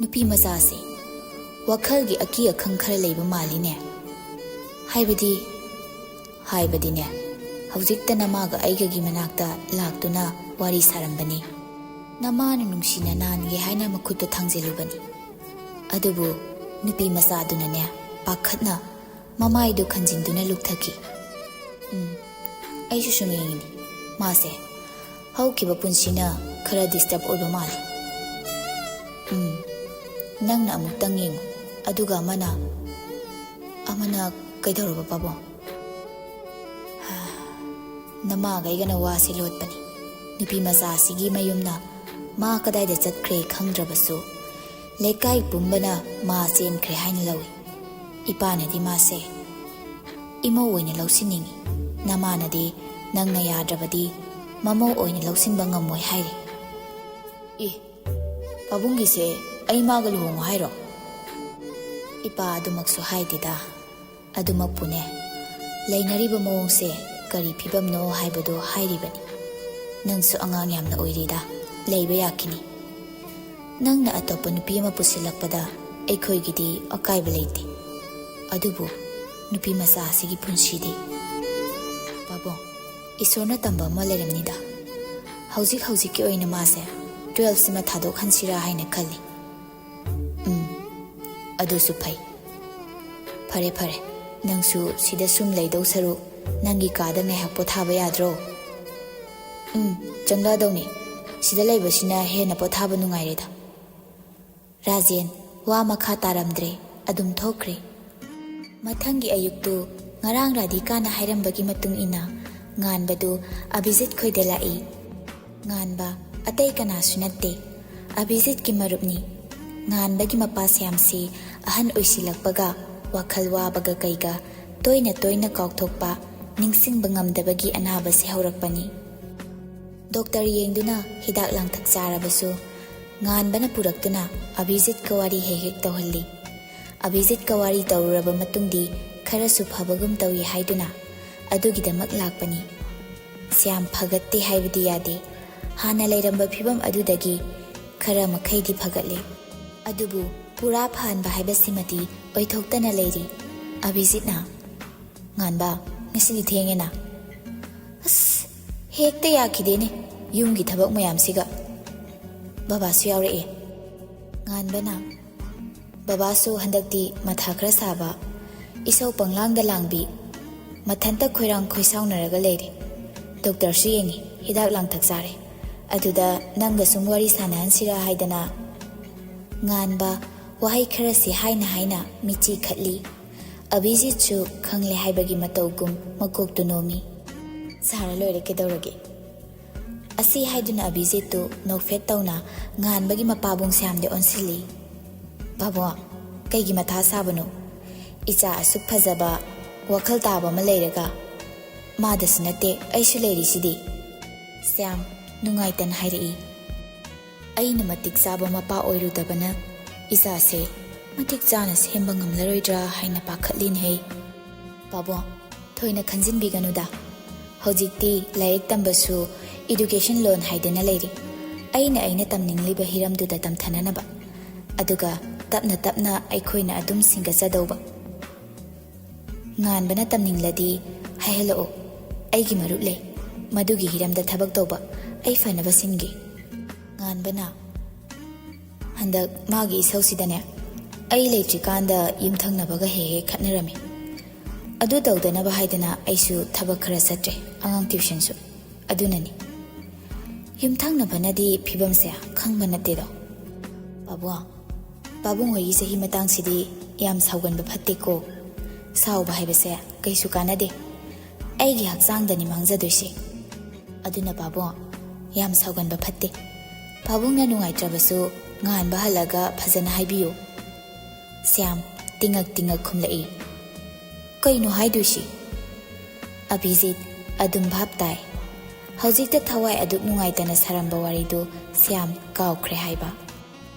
ꯅꯨꯄꯤ ꯃꯆꯥꯁꯦ ꯋꯥꯈꯜꯒꯤ ꯑꯀꯤ ꯑꯈꯪ ꯈꯔ ꯂꯩꯕ ꯃꯥꯜꯂꯤꯅꯦ꯫ ꯍꯥꯏꯕꯗꯤ, ꯍꯥꯏꯕꯗꯤꯅꯦ, ꯍꯧꯖꯤꯛꯇ ꯅꯃꯥꯒ ꯑꯩꯒꯒꯤ ꯃꯅꯥꯛꯇ ꯂꯥꯛꯇꯨꯅ ꯋꯥꯔꯤ ꯁꯥꯔꯝꯕꯅꯤ꯫ ꯅꯃꯥꯅ ꯅꯨꯡꯁꯤꯅ ꯅꯥꯟꯒꯦ ꯍꯥꯏꯅ ꯃꯈꯨꯠꯇ ꯊꯥꯡꯖꯤꯜꯂꯨꯕꯅꯤ꯫ ꯑꯗꯨꯕꯨ ꯅꯨꯄꯤ ꯃꯆꯥꯗꯨꯅꯅꯦ, ꯄꯥꯈꯠꯅ ꯃꯃꯥꯏꯗꯨ ꯈꯟꯖꯤꯟꯗꯨꯅ ꯂꯨꯞꯊꯈꯤ꯫ ꯎꯝ, ꯑꯩꯁꯨ ꯁꯨꯝ ꯌꯦꯡꯉꯤꯅꯤ꯫ ꯃꯥꯁꯦ ꯍꯧꯈꯤꯕ ꯄꯨꯟꯁꯤꯅ ꯈꯔ disturb ꯑꯣꯏꯕ ꯃꯥꯜꯂꯤ꯫ ꯎꯝ, ꯅꯪꯅ ꯑꯃꯨꯛꯇꯪ ꯌꯦꯡꯉꯨ, ꯑꯗꯨꯒ ꯑꯃꯅ, ꯑꯃꯅ ꯀꯩꯗꯧꯔꯕ ꯄꯥꯕꯨꯡ?" ꯅꯃꯥꯒ ꯑꯩꯒꯅ ꯋꯥꯁꯦ ꯂꯣꯠꯄꯅꯤ꯫ ꯅꯨꯄꯤ ꯃꯆꯥ ꯑꯁꯤꯒꯤ ꯃꯌꯨꯝꯅ ꯃꯥ ꯀꯗꯥꯏꯗ ꯆꯠꯈ꯭ꯔꯦ ꯈꯪꯗ꯭ꯔꯕꯁꯨ, ꯂꯩꯀꯥꯏ ꯄꯨꯝꯕꯅ ꯃꯥ ꯆꯦꯟꯈ꯭ꯔꯦ ꯍꯥꯏꯅ ꯂꯧꯏ꯫ ꯏꯄꯥꯅꯗꯤ ꯃꯥꯁꯦ ꯏꯃꯧ ꯑꯣꯏꯅ ꯂꯧꯁꯤꯟꯅꯤꯡꯏ꯫ ꯅꯃꯥꯅꯗꯤ ꯅꯪꯅ ꯌꯥꯗ꯭ꯔꯕꯗꯤ ꯃꯃꯧ ꯑꯣꯏꯅ ꯂꯧꯁꯤꯟꯕ ꯉꯝꯃꯣꯏ ꯍꯥꯏꯔꯤ꯫ ꯑꯦ, ꯄꯥꯕꯨꯡꯒꯤꯁꯦ ꯑꯩ ꯃꯥꯒ ꯂꯨꯍꯣꯡꯉꯣ ꯍꯥꯏꯔꯣ? ꯏꯄꯥ ꯑꯗꯨꯃꯛꯁꯨ ꯍꯥꯏꯗꯦꯗ꯫ ꯑꯗꯨꯃꯛꯄꯨꯅꯦ, ꯂꯩꯅꯔꯤꯕ ꯃꯑꯣꯡꯁꯦ ꯀꯔꯤ ꯐꯤꯕꯝꯅꯣ ꯍꯥꯏꯕꯗꯣ ꯍꯥꯏꯔꯤꯕꯅꯤ꯫ ꯅꯪꯁꯨ ꯑꯉꯥꯡ ꯌꯥꯝꯅ ꯑꯣꯏꯔꯤꯗ, ꯂꯩꯕ ꯌꯥꯈꯤꯅꯤ꯫ ꯅꯪꯅ ꯑꯇꯣꯞꯄ ꯅꯨꯄꯤ ꯑꯃ ꯄꯨꯁꯤꯜꯂꯛꯄꯗ ꯑꯩꯈꯣꯏꯒꯤꯗꯤ ꯑꯀꯥꯏꯕ ꯂꯩꯇꯦ꯫ ꯑꯗꯨꯕꯨ ꯅꯨꯄꯤ ꯃꯆꯥ ꯑꯁꯤꯒꯤ ꯄꯨꯟꯁꯤꯗꯤ꯫ ꯏꯁꯣꯔꯅ ꯇꯝꯕ ꯑꯃ ꯂꯩꯔꯝꯅꯤꯗ꯫ ꯍꯧꯖꯤꯛ ꯍꯧꯖꯤꯛꯀꯤ ꯑꯣꯏꯅ ꯃꯥꯁꯦ ꯇꯨꯋꯦꯜꯐꯁꯤꯃ ꯊꯥꯗꯣꯛꯍꯟꯁꯤꯔꯥ ꯍꯥꯏꯅ ꯈꯜꯂꯤ꯫ ꯎꯝ, ꯑꯗꯨꯁꯨ ꯐꯩ꯫ ꯐꯔꯦ ꯐꯔꯦ, ꯅꯪꯁꯨ ꯁꯤꯗ ꯁꯨꯝ ꯂꯩꯗꯧ ꯁꯔꯨꯛ ꯅꯪꯒꯤ ꯀꯥꯗ ꯉꯥꯏꯍꯥꯛ ꯄꯣꯊꯥꯕ ꯌꯥꯗ꯭ꯔꯣ? ꯎꯝ, ꯆꯪꯂꯛꯑꯗꯧꯅꯤ꯫ ꯁꯤꯗ ꯂꯩꯕꯁꯤꯅ ꯍꯦꯟꯅ ꯄꯣꯊꯥꯕ ꯅꯨꯡꯉꯥꯏꯔꯦꯗ꯫ ꯔꯥꯖꯦꯟ ꯋꯥ ꯃꯈꯥ ꯇꯥꯔꯝꯗ꯭ꯔꯦ, ꯑꯗꯨꯝ ꯊꯣꯛꯈ꯭ꯔꯦ꯫ ꯃꯊꯪꯒꯤ ꯑꯌꯨꯛꯇꯨ ꯉꯔꯥꯡ ꯔꯥꯙꯤꯀꯥꯅ ꯍꯥꯏꯔꯝꯕꯒꯤ ꯃꯇꯨꯡ ꯏꯟꯅ ꯉꯥꯟꯕꯗꯨ ꯑꯚꯤꯖꯤꯠ ꯈꯣꯏꯗ ꯂꯥꯛꯏ꯫ ꯉꯥꯟꯕ ꯑꯇꯩ ꯀꯅꯥꯁꯨ ꯅꯠꯇꯦ, ꯑꯚꯤꯖꯤꯠꯀꯤ ꯃꯔꯨꯞꯅꯤ꯫ ꯉꯥꯟꯕꯒꯤ ꯃꯄꯥ ꯁ꯭ꯌꯥꯝꯁꯤ ꯑꯍꯟ ꯑꯣꯏꯁꯤꯜꯂꯛꯄꯒ ꯋꯥꯈꯜ ꯋꯥꯕꯒ ꯀꯩꯒ ꯇꯣꯏꯅ ꯇꯣꯏꯅ ꯀꯥꯎꯊꯣꯛꯄ, ꯅꯤꯡꯁꯤꯡꯕ ꯉꯝꯗꯕꯒꯤ ꯑꯅꯥꯕꯁꯤ ꯍꯧꯔꯛꯄꯅꯤ꯫ ꯗꯣꯛꯇꯔ ꯌꯦꯡꯗꯨꯅ ꯍꯤꯗꯥꯛ ꯂꯥꯡꯊꯛ ꯆꯥꯔꯕꯁꯨ ꯉꯥꯟꯕꯅ ꯄꯨꯔꯛꯇꯨꯅ ꯑꯚꯤꯖꯤꯠꯀ ꯋꯥꯔꯤ ꯍꯦꯛ ꯍꯦꯛ ꯇꯧꯍꯜꯂꯤ꯫ ꯑꯚꯤꯖꯤꯠꯀ ꯋꯥꯔꯤ ꯇꯧꯔꯨꯔꯕ ꯃꯇꯨꯡꯗꯤ ꯈꯔꯁꯨ ꯐꯕꯒꯨꯝ ꯇꯧꯏ ꯍꯥꯏꯗꯨꯅ ꯑꯗꯨꯒꯤꯗꯃꯛ ꯂꯥꯛꯄꯅꯤ꯫ ꯁ꯭ꯌꯥꯝ ꯐꯒꯠꯇꯦ ꯍꯥꯏꯕꯗꯤ ꯌꯥꯗꯦ꯫ ꯍꯥꯟꯅ ꯂꯩꯔꯝꯕ ꯐꯤꯕꯝ ꯑꯗꯨꯗꯒꯤ ꯈꯔ ꯃꯈꯩꯗꯤ ꯐꯒꯠꯂꯦ꯫ ꯑꯗꯨꯕꯨ ꯄꯨꯔꯥ ꯐꯍꯟꯕ ꯍꯥꯏꯕꯁꯤꯃꯗꯤ ꯑꯣꯏꯊꯣꯛꯇꯅ ꯂꯩꯔꯤ꯫ ꯑꯚꯤꯖꯤꯠꯅ, "ꯉꯥꯟꯕ, ꯉꯁꯤꯗꯤ ꯊꯦꯡꯉꯦꯅ?" "ꯑꯁ, ꯍꯦꯛꯇ ꯌꯥꯈꯤꯗꯦꯅꯦ, ꯌꯨꯝꯒꯤ ꯊꯕꯛ ꯃꯌꯥꯝꯁꯤꯒ꯫ ꯕꯕꯥꯁꯨ ꯌꯥꯎꯔꯛꯑꯦ꯫" ꯉꯥꯟꯕꯅ, "ꯕꯕꯥꯁꯨ ꯍꯟꯗꯛꯇꯤ ꯃꯊꯥ ꯈꯔ ꯁꯥꯕ, ꯏꯁꯧ ꯄꯪꯂꯥꯡꯗ ꯂꯥꯡꯕꯤ, ꯃꯊꯟꯇ ꯈꯣꯏꯔꯥꯡ ꯈꯣꯏꯁꯥꯎꯅꯔꯒ ꯂꯩꯔꯦ꯫ ꯗꯣꯛꯇꯔꯁꯨ ꯌꯦꯡꯉꯤ, ꯍꯤꯗꯥꯛ ꯂꯥꯡꯊꯛ ꯆꯥꯔꯦ꯫ ꯑꯗꯨꯗ ꯅꯪꯒ ꯁꯨꯝ ꯋꯥꯔꯤ ꯁꯥꯟꯅꯍꯟꯁꯤꯔꯥ ꯍꯥꯏꯗꯅ꯫" ꯉꯥꯟꯕ ꯋꯥꯍꯩ ꯈꯔꯁꯤ ꯍꯥꯏꯅ ꯍꯥꯏꯅ ꯃꯤꯠꯆꯤ ꯈꯠꯂꯤ꯫ ꯑꯚꯤꯖꯤꯠꯁꯨ ꯈꯪꯂꯦ ꯍꯥꯏꯕꯒꯤ ꯃꯇꯧꯒꯨꯝ ꯃꯀꯣꯛꯇꯨ ꯅꯣꯝꯃꯤ꯫ "ꯁꯥꯔ ꯂꯣꯏꯔꯦ, ꯀꯩꯗꯧꯔꯒꯦ?" ꯑꯁꯤ ꯍꯥꯏꯗꯨꯅ ꯑꯚꯤꯖꯤꯠꯇꯨ ꯅꯣꯛꯐꯦꯠ ꯇꯧꯅ ꯉꯥꯟꯕꯒꯤ ꯃꯄꯥꯕꯨꯡ ꯁ꯭ꯌꯥꯝꯗ ꯑꯣꯟꯁꯤꯜꯂꯤ꯫ "ꯄꯥꯕꯨꯡ, ꯀꯩꯒꯤ ꯃꯊꯥ ꯁꯥꯕꯅꯣ? ꯏꯆꯥ ꯑꯁꯨꯛ ꯐꯖꯕ, ꯋꯥꯈꯜ ꯇꯥꯕ ꯑꯃ ꯂꯩꯔꯒ꯫ ꯃꯥꯗꯁꯨ ꯅꯠꯇꯦ, ꯑꯩꯁꯨ ꯂꯩꯔꯤꯁꯤꯗꯤ꯫" ꯁ꯭ꯌꯥꯝ ꯅꯨꯡꯉꯥꯏꯇꯅ ꯍꯥꯏꯔꯛꯏ꯫ "ꯑꯩꯅ ꯃꯇꯤꯛ ꯆꯥꯕ ꯃꯄꯥ ꯑꯣꯏꯔꯨꯗꯕꯅ ꯏꯆꯥꯁꯦ ꯃꯇꯤꯛ ꯆꯥꯅ ꯁꯦꯝꯕ ꯉꯝꯂꯔꯣꯏꯗ꯭ꯔꯥ ꯍꯥꯏꯅ ꯄꯥꯈꯠꯂꯤꯅꯦꯍꯦ꯫" "ꯄꯥꯕꯨꯡ, ꯊꯣꯏꯅ ꯈꯟꯖꯤꯟꯕꯤꯒꯅꯨꯗ꯫ ꯍꯧꯖꯤꯛꯇꯤ ꯂꯥꯏꯔꯤꯛ ꯇꯝꯕꯁꯨ education loan ꯍꯥꯏꯗꯅ ꯂꯩꯔꯤ꯫ ꯑꯩꯅ ꯑꯩꯅ ꯇꯝꯅꯤꯡꯂꯤꯕ ꯍꯤꯔꯝꯗꯨꯗ ꯇꯝꯊꯅꯅꯕ꯫ ꯑꯗꯨꯒ ꯇꯞꯅ ꯇꯞꯅ ꯑꯩꯈꯣꯏꯅ ꯑꯗꯨꯝ ꯁꯤꯡꯒꯠꯆꯗꯧꯕ꯫" "ꯉꯥꯟꯕꯅ ꯇꯝꯅꯤꯡꯂꯗꯤ ꯍꯥꯏꯍꯜꯂꯛꯑꯣ꯫ ꯑꯩꯒꯤ ꯃꯔꯨꯞ ꯂꯩ, ꯃꯗꯨꯒꯤ ꯍꯤꯔꯝꯗ ꯊꯕꯛ ꯇꯧꯕ꯫ ꯑꯩ ꯐꯅꯕ ꯁꯤꯟꯒꯦ꯫ ꯉꯥꯟꯕꯅ, ꯍꯟꯗꯛ ꯃꯥꯒꯤ ꯏꯁꯧꯁꯤꯗꯅꯦ, ꯑꯩ ꯂꯩꯇ꯭ꯔꯤꯀꯥꯟꯗ ꯌꯨꯝꯊꯪꯅꯕꯒ ꯍꯦꯛ ꯍꯦꯛ ꯈꯠꯅꯔꯝꯃꯤ꯫ ꯑꯗꯨ ꯇꯧꯗꯅꯕ ꯍꯥꯏꯗꯅ ꯑꯩꯁꯨ ꯊꯕꯛ ꯈꯔ ꯆꯠꯇ꯭ꯔꯦ, ꯑꯉꯥꯡ ꯇ꯭ꯌꯨꯁꯟꯁꯨ꯫ ꯑꯗꯨꯅꯅꯤ꯫ ꯌꯨꯝꯊꯪꯅꯕꯅꯗꯤ ꯐꯤꯕꯝꯁꯦ ꯈꯪꯕ ꯅꯠꯇꯦꯗꯣ꯫ ꯄꯥꯕꯨꯡ, ꯄꯥꯕꯨꯡ ꯍꯣꯏꯒꯤ ꯆꯍꯤ ꯃꯇꯥꯡꯁꯤꯗꯤ ꯌꯥꯝ ꯁꯥꯎꯒꯟꯕ ꯐꯠꯇꯦꯀꯣ꯫ ꯁꯥꯎꯕ ꯍꯥꯏꯕꯁꯦ ꯀꯩꯁꯨ ꯀꯥꯟꯅꯗꯦ꯫ ꯑꯩꯒꯤ ꯍꯛꯆꯥꯡꯗꯅꯤ ꯃꯥꯡꯖꯗꯣꯏꯁꯦ꯫ ꯑꯗꯨꯅ ꯄꯥꯕꯨꯡ, ꯌꯥꯝ ꯁꯥꯎꯒꯟꯕ ꯐꯠꯇꯦ꯫ ꯄꯥꯕꯨꯡꯅ ꯅꯨꯡꯉꯥꯏꯇ꯭ꯔꯕꯁꯨ ꯉꯥꯟꯕ ꯍꯜꯂꯒ ꯐꯖꯅ ꯍꯥꯏꯕꯤꯌꯨ꯫ ꯁ꯭ꯌꯥꯝ ꯇꯤꯡꯉꯛ ꯇꯤꯡꯉꯛ ꯈꯨꯝꯂꯛꯏ꯫ ꯀꯩꯅꯣ ꯍꯥꯏꯗꯣꯏꯁꯤ? ꯑꯚꯤꯖꯤꯠ ꯑꯗꯨꯝ ꯚꯥꯞ ꯇꯥꯏ꯫ ꯍꯧꯖꯤꯛꯇ ꯊꯋꯥꯏ ꯑꯗꯨꯛ ꯅꯨꯡꯉꯥꯏꯇꯅ ꯁꯥꯔꯝꯕ ꯋꯥꯔꯤꯗꯨ ꯁ꯭ꯌꯥꯝ ꯀꯥꯎꯈ꯭ꯔꯦ ꯍꯥꯏꯕ꯫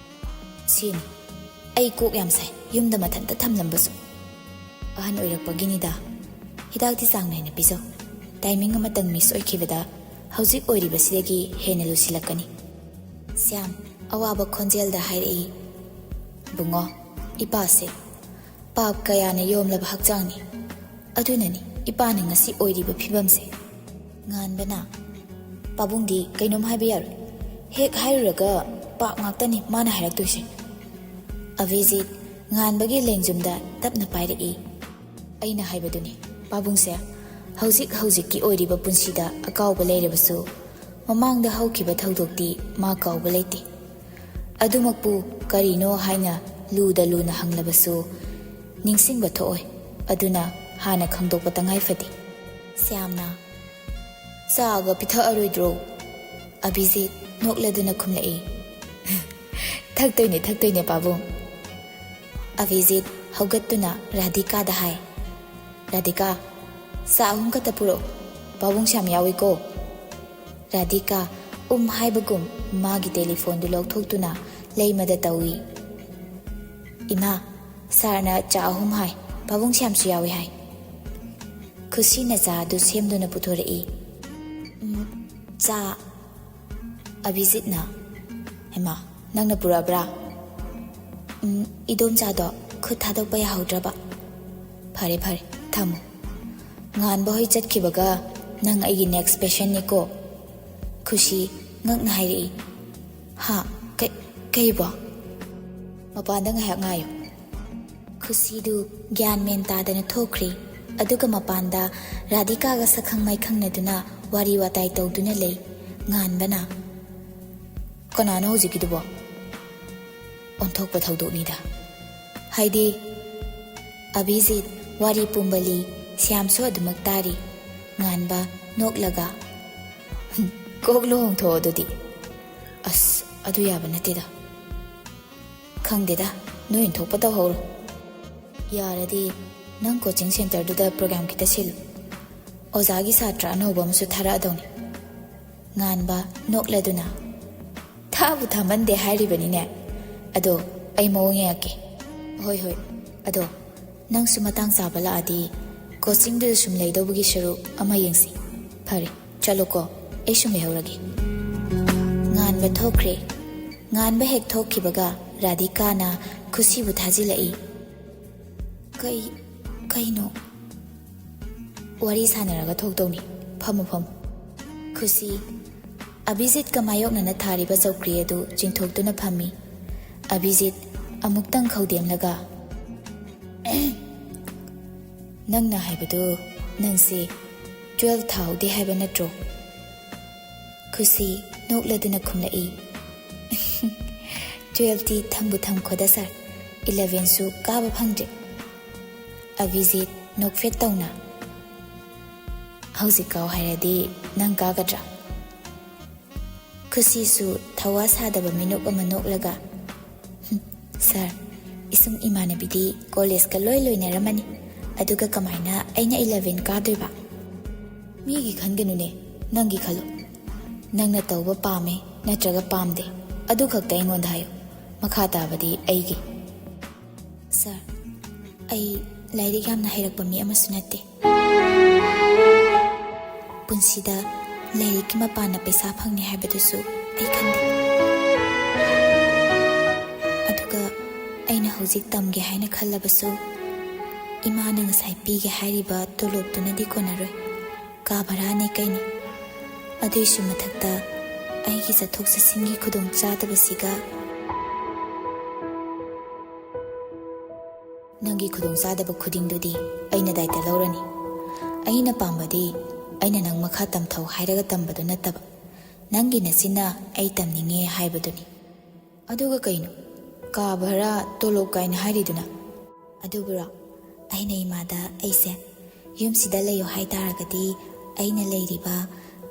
ꯁꯤꯅꯤ꯫ ꯑꯩ ꯀꯣꯛ ꯌꯥꯝ ꯁꯥꯏ, ꯌꯨꯝꯗ ꯃꯊꯟꯇ ꯊꯝꯂꯝꯕꯁꯨ꯫ ꯑꯍꯟ ꯑꯣꯏꯔꯛꯄꯒꯤꯅꯤꯗ꯫ ꯍꯤꯗꯥꯛꯇꯤ ꯆꯥꯡ ꯅꯥꯏꯅ ꯄꯤꯖꯧ꯫ ꯇꯥꯏꯃꯤꯡ ꯑꯃꯇꯪ ꯃꯤꯁ ꯑꯣꯏꯈꯤꯕꯗ ꯍꯧꯖꯤꯛ ꯑꯣꯏꯔꯤꯕꯁꯤꯗꯒꯤ ꯍꯦꯟꯅ ꯂꯨꯁꯤꯜꯂꯛꯀꯅꯤ꯫ ꯁ꯭ꯌꯥꯝ ꯑꯋꯥꯕ ꯈꯣꯟꯖꯦꯜꯗ ꯍꯥꯏꯔꯛꯏ꯫ ꯕꯨꯡꯉꯣ, ꯏꯄꯥꯁꯦ ꯄꯥꯞ ꯀꯌꯥꯅ ꯌꯣꯝꯂꯕ ꯍꯛꯆꯥꯡꯅꯤ꯫ ꯑꯗꯨꯅꯅꯤ ꯏꯄꯥꯅ ꯉꯁꯤ ꯑꯣꯏꯔꯤꯕ ꯐꯤꯕꯝꯁꯦ꯫ ꯉꯥꯟꯕꯅ, ꯄꯥꯕꯨꯡꯗꯤ ꯀꯩꯅꯣꯝ ꯍꯥꯏꯕ ꯌꯥꯔꯣꯏ꯫ ꯍꯦꯛ ꯍꯥꯏꯔꯨꯔꯒ ꯄꯥꯞ ꯉꯥꯛꯇꯅꯤ ꯃꯥꯅ ꯍꯥꯏꯔꯛꯇꯣꯏꯁꯦ꯫ ꯑꯚꯤꯖꯤꯠ ꯉꯥꯟꯕꯒꯤ ꯂꯦꯡꯖꯨꯝꯗ ꯇꯞꯅ ꯄꯥꯏꯔꯛꯏ꯫ ꯑꯩꯅ ꯍꯥꯏꯕꯗꯨꯅꯤ, ꯄꯥꯕꯨꯡꯁꯦ ꯍꯧꯖꯤꯛ ꯍꯧꯖꯤꯛꯀꯤ ꯑꯣꯏꯔꯤꯕ ꯄꯨꯟꯁꯤꯗ ꯑꯀꯥꯎꯕ ꯂꯩꯔꯕꯁꯨ, ꯃꯃꯥꯡꯗ ꯍꯧꯈꯤꯕ ꯊꯧꯗꯣꯛꯇꯤ ꯃꯥ ꯀꯥꯎꯕ ꯂꯩꯇꯦ꯫ ꯑꯗꯨꯃꯛꯄꯨ ꯀꯔꯤꯅꯣ ꯍꯥꯏꯅ ꯂꯨꯗ ꯂꯨꯅ ꯍꯪꯂꯕꯁꯨ ꯅꯤꯡꯁꯤꯡꯕ ꯊꯣꯛꯑꯣꯏ꯫ ꯑꯗꯨꯅ ꯍꯥꯟꯅ ꯈꯪꯗꯣꯛꯄ ꯇꯉꯥꯏ ꯐꯗꯦ꯫ ꯁ꯭ꯌꯥꯝꯅ, "ꯆꯥꯒ ꯄꯤꯊꯛꯑꯔꯣꯏꯗ꯭ꯔꯣ?" ꯑꯚꯤꯖꯤꯠ ꯅꯣꯛꯂꯗꯨꯅ ꯈꯨꯝꯂꯛꯏ꯫ "ꯊꯛꯇꯣꯏꯅꯦ, ꯊꯛꯇꯣꯏꯅꯦ, ꯄꯥꯕꯨꯡ꯫" ꯑꯚꯤꯖꯤꯠ ꯍꯧꯒꯠꯇꯨꯅ ꯔꯥꯙꯤꯀꯥꯗ ꯍꯥꯏ, "ꯔꯥꯙꯤꯀꯥ, ꯆꯥ ꯑꯍꯨꯝ ꯈꯛꯇ ꯄꯨꯔꯛꯎ, ꯄꯥꯕꯨꯡ ꯁ꯭ꯌꯥꯝ ꯌꯥꯎꯏꯀꯣ꯫" ꯔꯥꯙꯤꯀꯥ ꯎꯝ ꯍꯥꯏꯕꯒꯨꯝ ꯃꯥꯒꯤ ꯇꯦꯂꯤꯐꯣꯟꯗꯨ ꯂꯧꯊꯣꯛꯇꯨꯅ ꯂꯩꯃꯗ ꯇꯧꯏ꯫ "ꯏꯃꯥ, ꯁꯥꯔꯅ ꯆꯥ ꯑꯍꯨꯝ ꯍꯥꯏ, ꯄꯥꯕꯨꯡ ꯁ꯭ꯌꯥꯝꯁꯨ ꯌꯥꯎꯏ ꯍꯥꯏ꯫" ꯈꯨꯁꯤꯅ ꯆꯥ ꯑꯗꯨ ꯁꯦꯝꯗꯨꯅ ꯄꯨꯊꯣꯔꯛꯏ꯫ "ꯎꯝ, ꯆꯥ꯫" ꯑꯚꯤꯖꯤꯠꯅ, "ꯍꯩꯃꯥ, ꯅꯪꯅ ꯄꯨꯔꯛꯑꯕ꯭ꯔꯥ?" "ꯎꯝ, ꯏꯗꯣꯝꯆꯥꯗꯣ ꯈꯨꯠ ꯊꯥꯗꯣꯛꯄ ꯌꯥꯍꯧꯗ꯭ꯔꯕ꯫" "ꯐꯔꯦ, ꯐꯔꯦ, ꯊꯝꯃꯨ꯫ ꯉꯥꯟꯕ ꯍꯣꯏ ꯆꯠꯈꯤꯕꯒ "ꯅꯪ ꯑꯩꯒꯤ next patientꯅꯤꯀꯣ?" ꯈꯨꯁꯤ ꯉꯛꯅ ꯍꯥꯏꯔꯛꯏ꯫ "ꯍꯥ? ꯀꯩ-, ꯀꯩꯕꯣ?" "ꯃꯄꯥꯟꯗ ꯉꯥꯏꯍꯥꯛ ꯉꯥꯏꯌꯨ꯫" ꯈꯨꯁꯤꯗꯨ ꯒ꯭ꯌꯥꯟ ꯃꯦꯟ ꯇꯥꯗꯅ ꯊꯣꯛꯈ꯭ꯔꯤ꯫ ꯑꯗꯨꯒ ꯃꯄꯥꯟꯗ ꯔꯥꯙꯤꯀꯥꯒ ꯁꯛꯈꯪ ꯃꯥꯏꯈꯪꯅꯗꯨꯅ ꯋꯥꯔꯤ ꯋꯥꯇꯥꯏ ꯇꯧꯗꯨꯅ ꯂꯩ꯫ ꯉꯥꯟꯕꯅ, "ꯀꯅꯥꯅꯣ ꯍꯧꯖꯤꯛꯀꯤꯗꯨꯕꯣ? ꯑꯣꯟꯊꯣꯛꯄ ꯊꯧꯗꯣꯛꯅꯤꯗ꯫ ꯍꯥꯏꯗꯤ?" ꯑꯚꯤꯖꯤꯠ ꯋꯥꯔꯤ ꯄꯨꯝꯕ ꯂꯤ, ꯁ꯭ꯌꯥꯝꯁꯨ ꯑꯗꯨꯃꯛ ꯇꯥꯔꯤ꯫ ꯉꯥꯟꯕ ꯅꯣꯛꯂꯒ, "ꯀꯣꯛ ꯂꯨꯍꯣꯡꯊꯣꯛꯑꯣ ꯑꯗꯨꯗꯤ꯫" "ꯑꯁ, ꯑꯗꯨ ꯌꯥꯕ ꯅꯠꯇꯦꯗ꯫" "ꯈꯪꯗꯦꯗ, ꯅꯣꯏ ꯊꯣꯛꯄ ꯇꯧꯍꯧꯔꯣ꯫ ꯌꯥꯔꯗꯤ ꯅꯪ coaching centreꯗꯨꯗ program ꯈꯤꯇ ꯁꯤꯜꯂꯨ꯫ ꯑꯣꯖꯥꯒꯤ ꯁꯥꯇ꯭ꯔ ꯑꯅꯧꯕ ꯑꯃꯁꯨ ꯊꯥꯔꯛꯑꯗꯧꯅꯤ꯫" ꯉꯥꯟꯕ ꯅꯣꯛꯂꯗꯨꯅ, "ꯊꯥꯕꯨ ꯊꯥꯃꯟꯗꯦ ꯍꯥꯏꯔꯤꯕꯅꯤꯅꯦ꯫ ꯑꯗꯣ ꯑꯩ ꯃꯑꯣꯡ ꯌꯦꯡꯉꯛꯀꯦ꯫" "ꯍꯣꯏ, ꯍꯣꯏ꯫ ꯑꯗꯣ ꯅꯪꯁꯨ ꯃꯇꯥꯡ ꯆꯥꯕ ꯂꯥꯛꯑꯗꯤ coachingꯗꯨꯗ ꯁꯨꯝ ꯂꯩꯗꯧꯕꯒꯤ ꯁꯔꯨꯛ ꯑꯃ ꯌꯦꯡꯁꯤ꯫ ꯐꯔꯦ, ꯆꯠꯂꯣꯀꯣ, ꯑꯩ ꯁꯨꯝ ꯂꯩꯍꯧꯔꯒꯦ꯫" ꯉꯥꯟꯕ ꯊꯣꯛꯈ꯭ꯔꯦ꯫ ꯉꯥꯟꯕ ꯍꯦꯛ ꯊꯣꯛꯈꯤꯕꯒ ꯔꯥꯙꯤꯀꯥꯅ ꯈꯨꯁꯤꯕꯨ ꯊꯥꯖꯤꯜꯂꯛꯏ꯫ "ꯀꯩ-, ꯀꯩꯅꯣ?" "ꯋꯥꯔꯤ ꯁꯥꯟꯅꯔꯒ ꯊꯣꯛꯇꯧꯅꯤ꯫ ꯐꯝꯃꯨ, ꯐꯝꯃꯨ꯫" ꯈꯨꯁꯤ ꯑꯚꯤꯖꯤꯠꯀ ꯃꯥꯌꯣꯛꯅꯅ ꯊꯥꯔꯤꯕ ꯆꯧꯀ꯭ꯔꯤ ꯑꯗꯨ ꯆꯤꯡꯊꯣꯛꯇꯨꯅ ꯐꯝꯃꯤ꯫ ꯑꯚꯤꯖꯤꯠ ꯑꯃꯨꯛꯇꯪ ꯈꯧꯗꯦꯝꯂꯒ, "ꯅꯪꯅ ꯍꯥꯏꯕꯗꯨ ꯅꯪꯁꯦ twelve ꯊꯥꯍꯧꯗꯦ ꯍꯥꯏꯕ ꯅꯠꯇ꯭ꯔꯣ?" ꯈꯨꯁꯤ ꯅꯣꯛꯂꯗꯨꯅ ꯈꯨꯝꯂꯛꯏ, "Twelveꯇꯤ ꯊꯝꯕꯨ ꯊꯝꯈꯣꯗ sir, elevenꯁꯨ ꯀꯥꯕ ꯐꯪꯗ꯭ꯔꯦ꯫" ꯑꯚꯤꯖꯤꯠ ꯅꯣꯛꯐꯦꯠ ꯇꯧꯅ, "ꯍꯧꯖꯤꯛ ꯀꯥꯎ ꯍꯥꯏꯔꯗꯤ ꯅꯪ ꯀꯥꯒꯗ꯭ꯔꯥ?" ꯈꯨꯁꯤꯁꯨ ꯊꯋꯥ ꯁꯥꯗꯕ ꯃꯤꯅꯣꯛ ꯑꯃ ꯅꯣꯛꯂꯒ, "ꯍꯨꯝ, sir, ꯏꯁꯨꯡ ꯏꯃꯥꯟꯅꯕꯤꯗꯤ collegeꯀ ꯂꯣꯏ ꯂꯣꯏꯅꯔꯝꯃꯅꯤ, ꯑꯗꯨꯒ ꯀꯃꯥꯏꯅ ꯑꯩꯅ eleven ꯀꯥꯗꯣꯏꯕ?" "ꯃꯤꯒꯤ ꯈꯟꯒꯅꯨꯅꯦ, ꯅꯪꯒꯤ ꯈꯜꯂꯨ꯫ ꯅꯪꯅ ꯇꯧꯕ ꯄꯥꯝꯃꯦ ꯅꯠꯇ꯭ꯔꯒ ꯄꯥꯝꯗꯦ, ꯑꯗꯨ ꯈꯛꯇ ꯑꯩꯉꯣꯟꯗ ꯍꯥꯏꯌꯨ꯫ ꯃꯈꯥ ꯇꯥꯕꯗꯤ ꯑꯩꯒꯤ꯫" "Sir, ꯑꯩ ꯂꯥꯏꯔꯤꯛ ꯌꯥꯝꯅ ꯍꯩꯔꯛꯄ ꯃꯤ ꯑꯃꯁꯨ ꯅꯠꯇꯦ꯫ ꯄꯨꯟꯁꯤꯗ ꯂꯥꯏꯔꯤꯛꯀꯤ ꯃꯄꯥꯟꯅ ꯄꯩꯁꯥ ꯐꯪꯅꯤ ꯍꯥꯏꯕꯗꯨꯁꯨ ꯑꯩ ꯈꯟꯗꯦ꯫ ꯑꯗꯨꯒ ꯑꯩꯅ ꯍꯧꯖꯤꯛ ꯇꯝꯒꯦ ꯍꯥꯏꯅ ꯈꯜꯂꯕꯁꯨ, ꯏꯃꯥꯅ ꯉꯁꯥꯏ ꯄꯤꯒꯦ ꯍꯥꯏꯔꯤꯕ ꯇꯣꯂꯣꯞꯇꯨꯅꯗꯤ ꯀꯣꯟꯅꯔꯣꯏ꯫ ꯀꯥ ꯚꯔꯥꯅꯦ ꯀꯩꯅꯦ꯫ ꯑꯗꯨꯏꯁꯨ ꯃꯊꯛꯇ ꯑꯩꯒꯤ ꯆꯠꯊꯣꯛ ꯆꯠꯁꯤꯟꯒꯤ ꯈꯨꯗꯣꯡꯆꯥꯗꯕꯁꯤꯒ꯫ ꯅꯪꯒꯤ ꯈꯨꯗꯣꯡꯆꯥꯗꯕ ꯈꯨꯗꯤꯡꯗꯨꯗꯤ ꯑꯩꯅ ꯗꯥꯏꯇ ꯂꯧꯔꯅꯤ꯫ ꯑꯩꯅ ꯄꯥꯝꯕꯗꯤ ꯑꯩꯅ ꯅꯪ ꯃꯈꯥ ꯇꯝꯊꯧ ꯍꯥꯏꯔꯒ ꯇꯝꯕꯗꯨ ꯅꯠꯇꯕ, ꯅꯪꯒꯤ ꯅꯆꯤꯟꯅ ꯑꯩ ꯇꯝꯅꯤꯡꯉꯦ ꯍꯥꯏꯕꯗꯨꯅꯤ꯫ ꯑꯗꯨꯒ ꯀꯩꯅꯣ, ꯀꯥ ꯚꯔꯥ, ꯇꯣꯂꯣꯞ ꯀꯥꯏꯅ ꯍꯥꯏꯔꯤꯗꯨꯅ? ꯑꯗꯨꯕꯨꯔꯣ, ꯑꯩꯅ ꯏꯃꯥꯗ ꯑꯩꯁꯦ ꯌꯨꯝꯁꯤꯗ ꯂꯩꯌꯣ ꯍꯥꯏꯇꯥꯔꯒꯗꯤ ꯑꯩꯅ ꯂꯩꯔꯤꯕ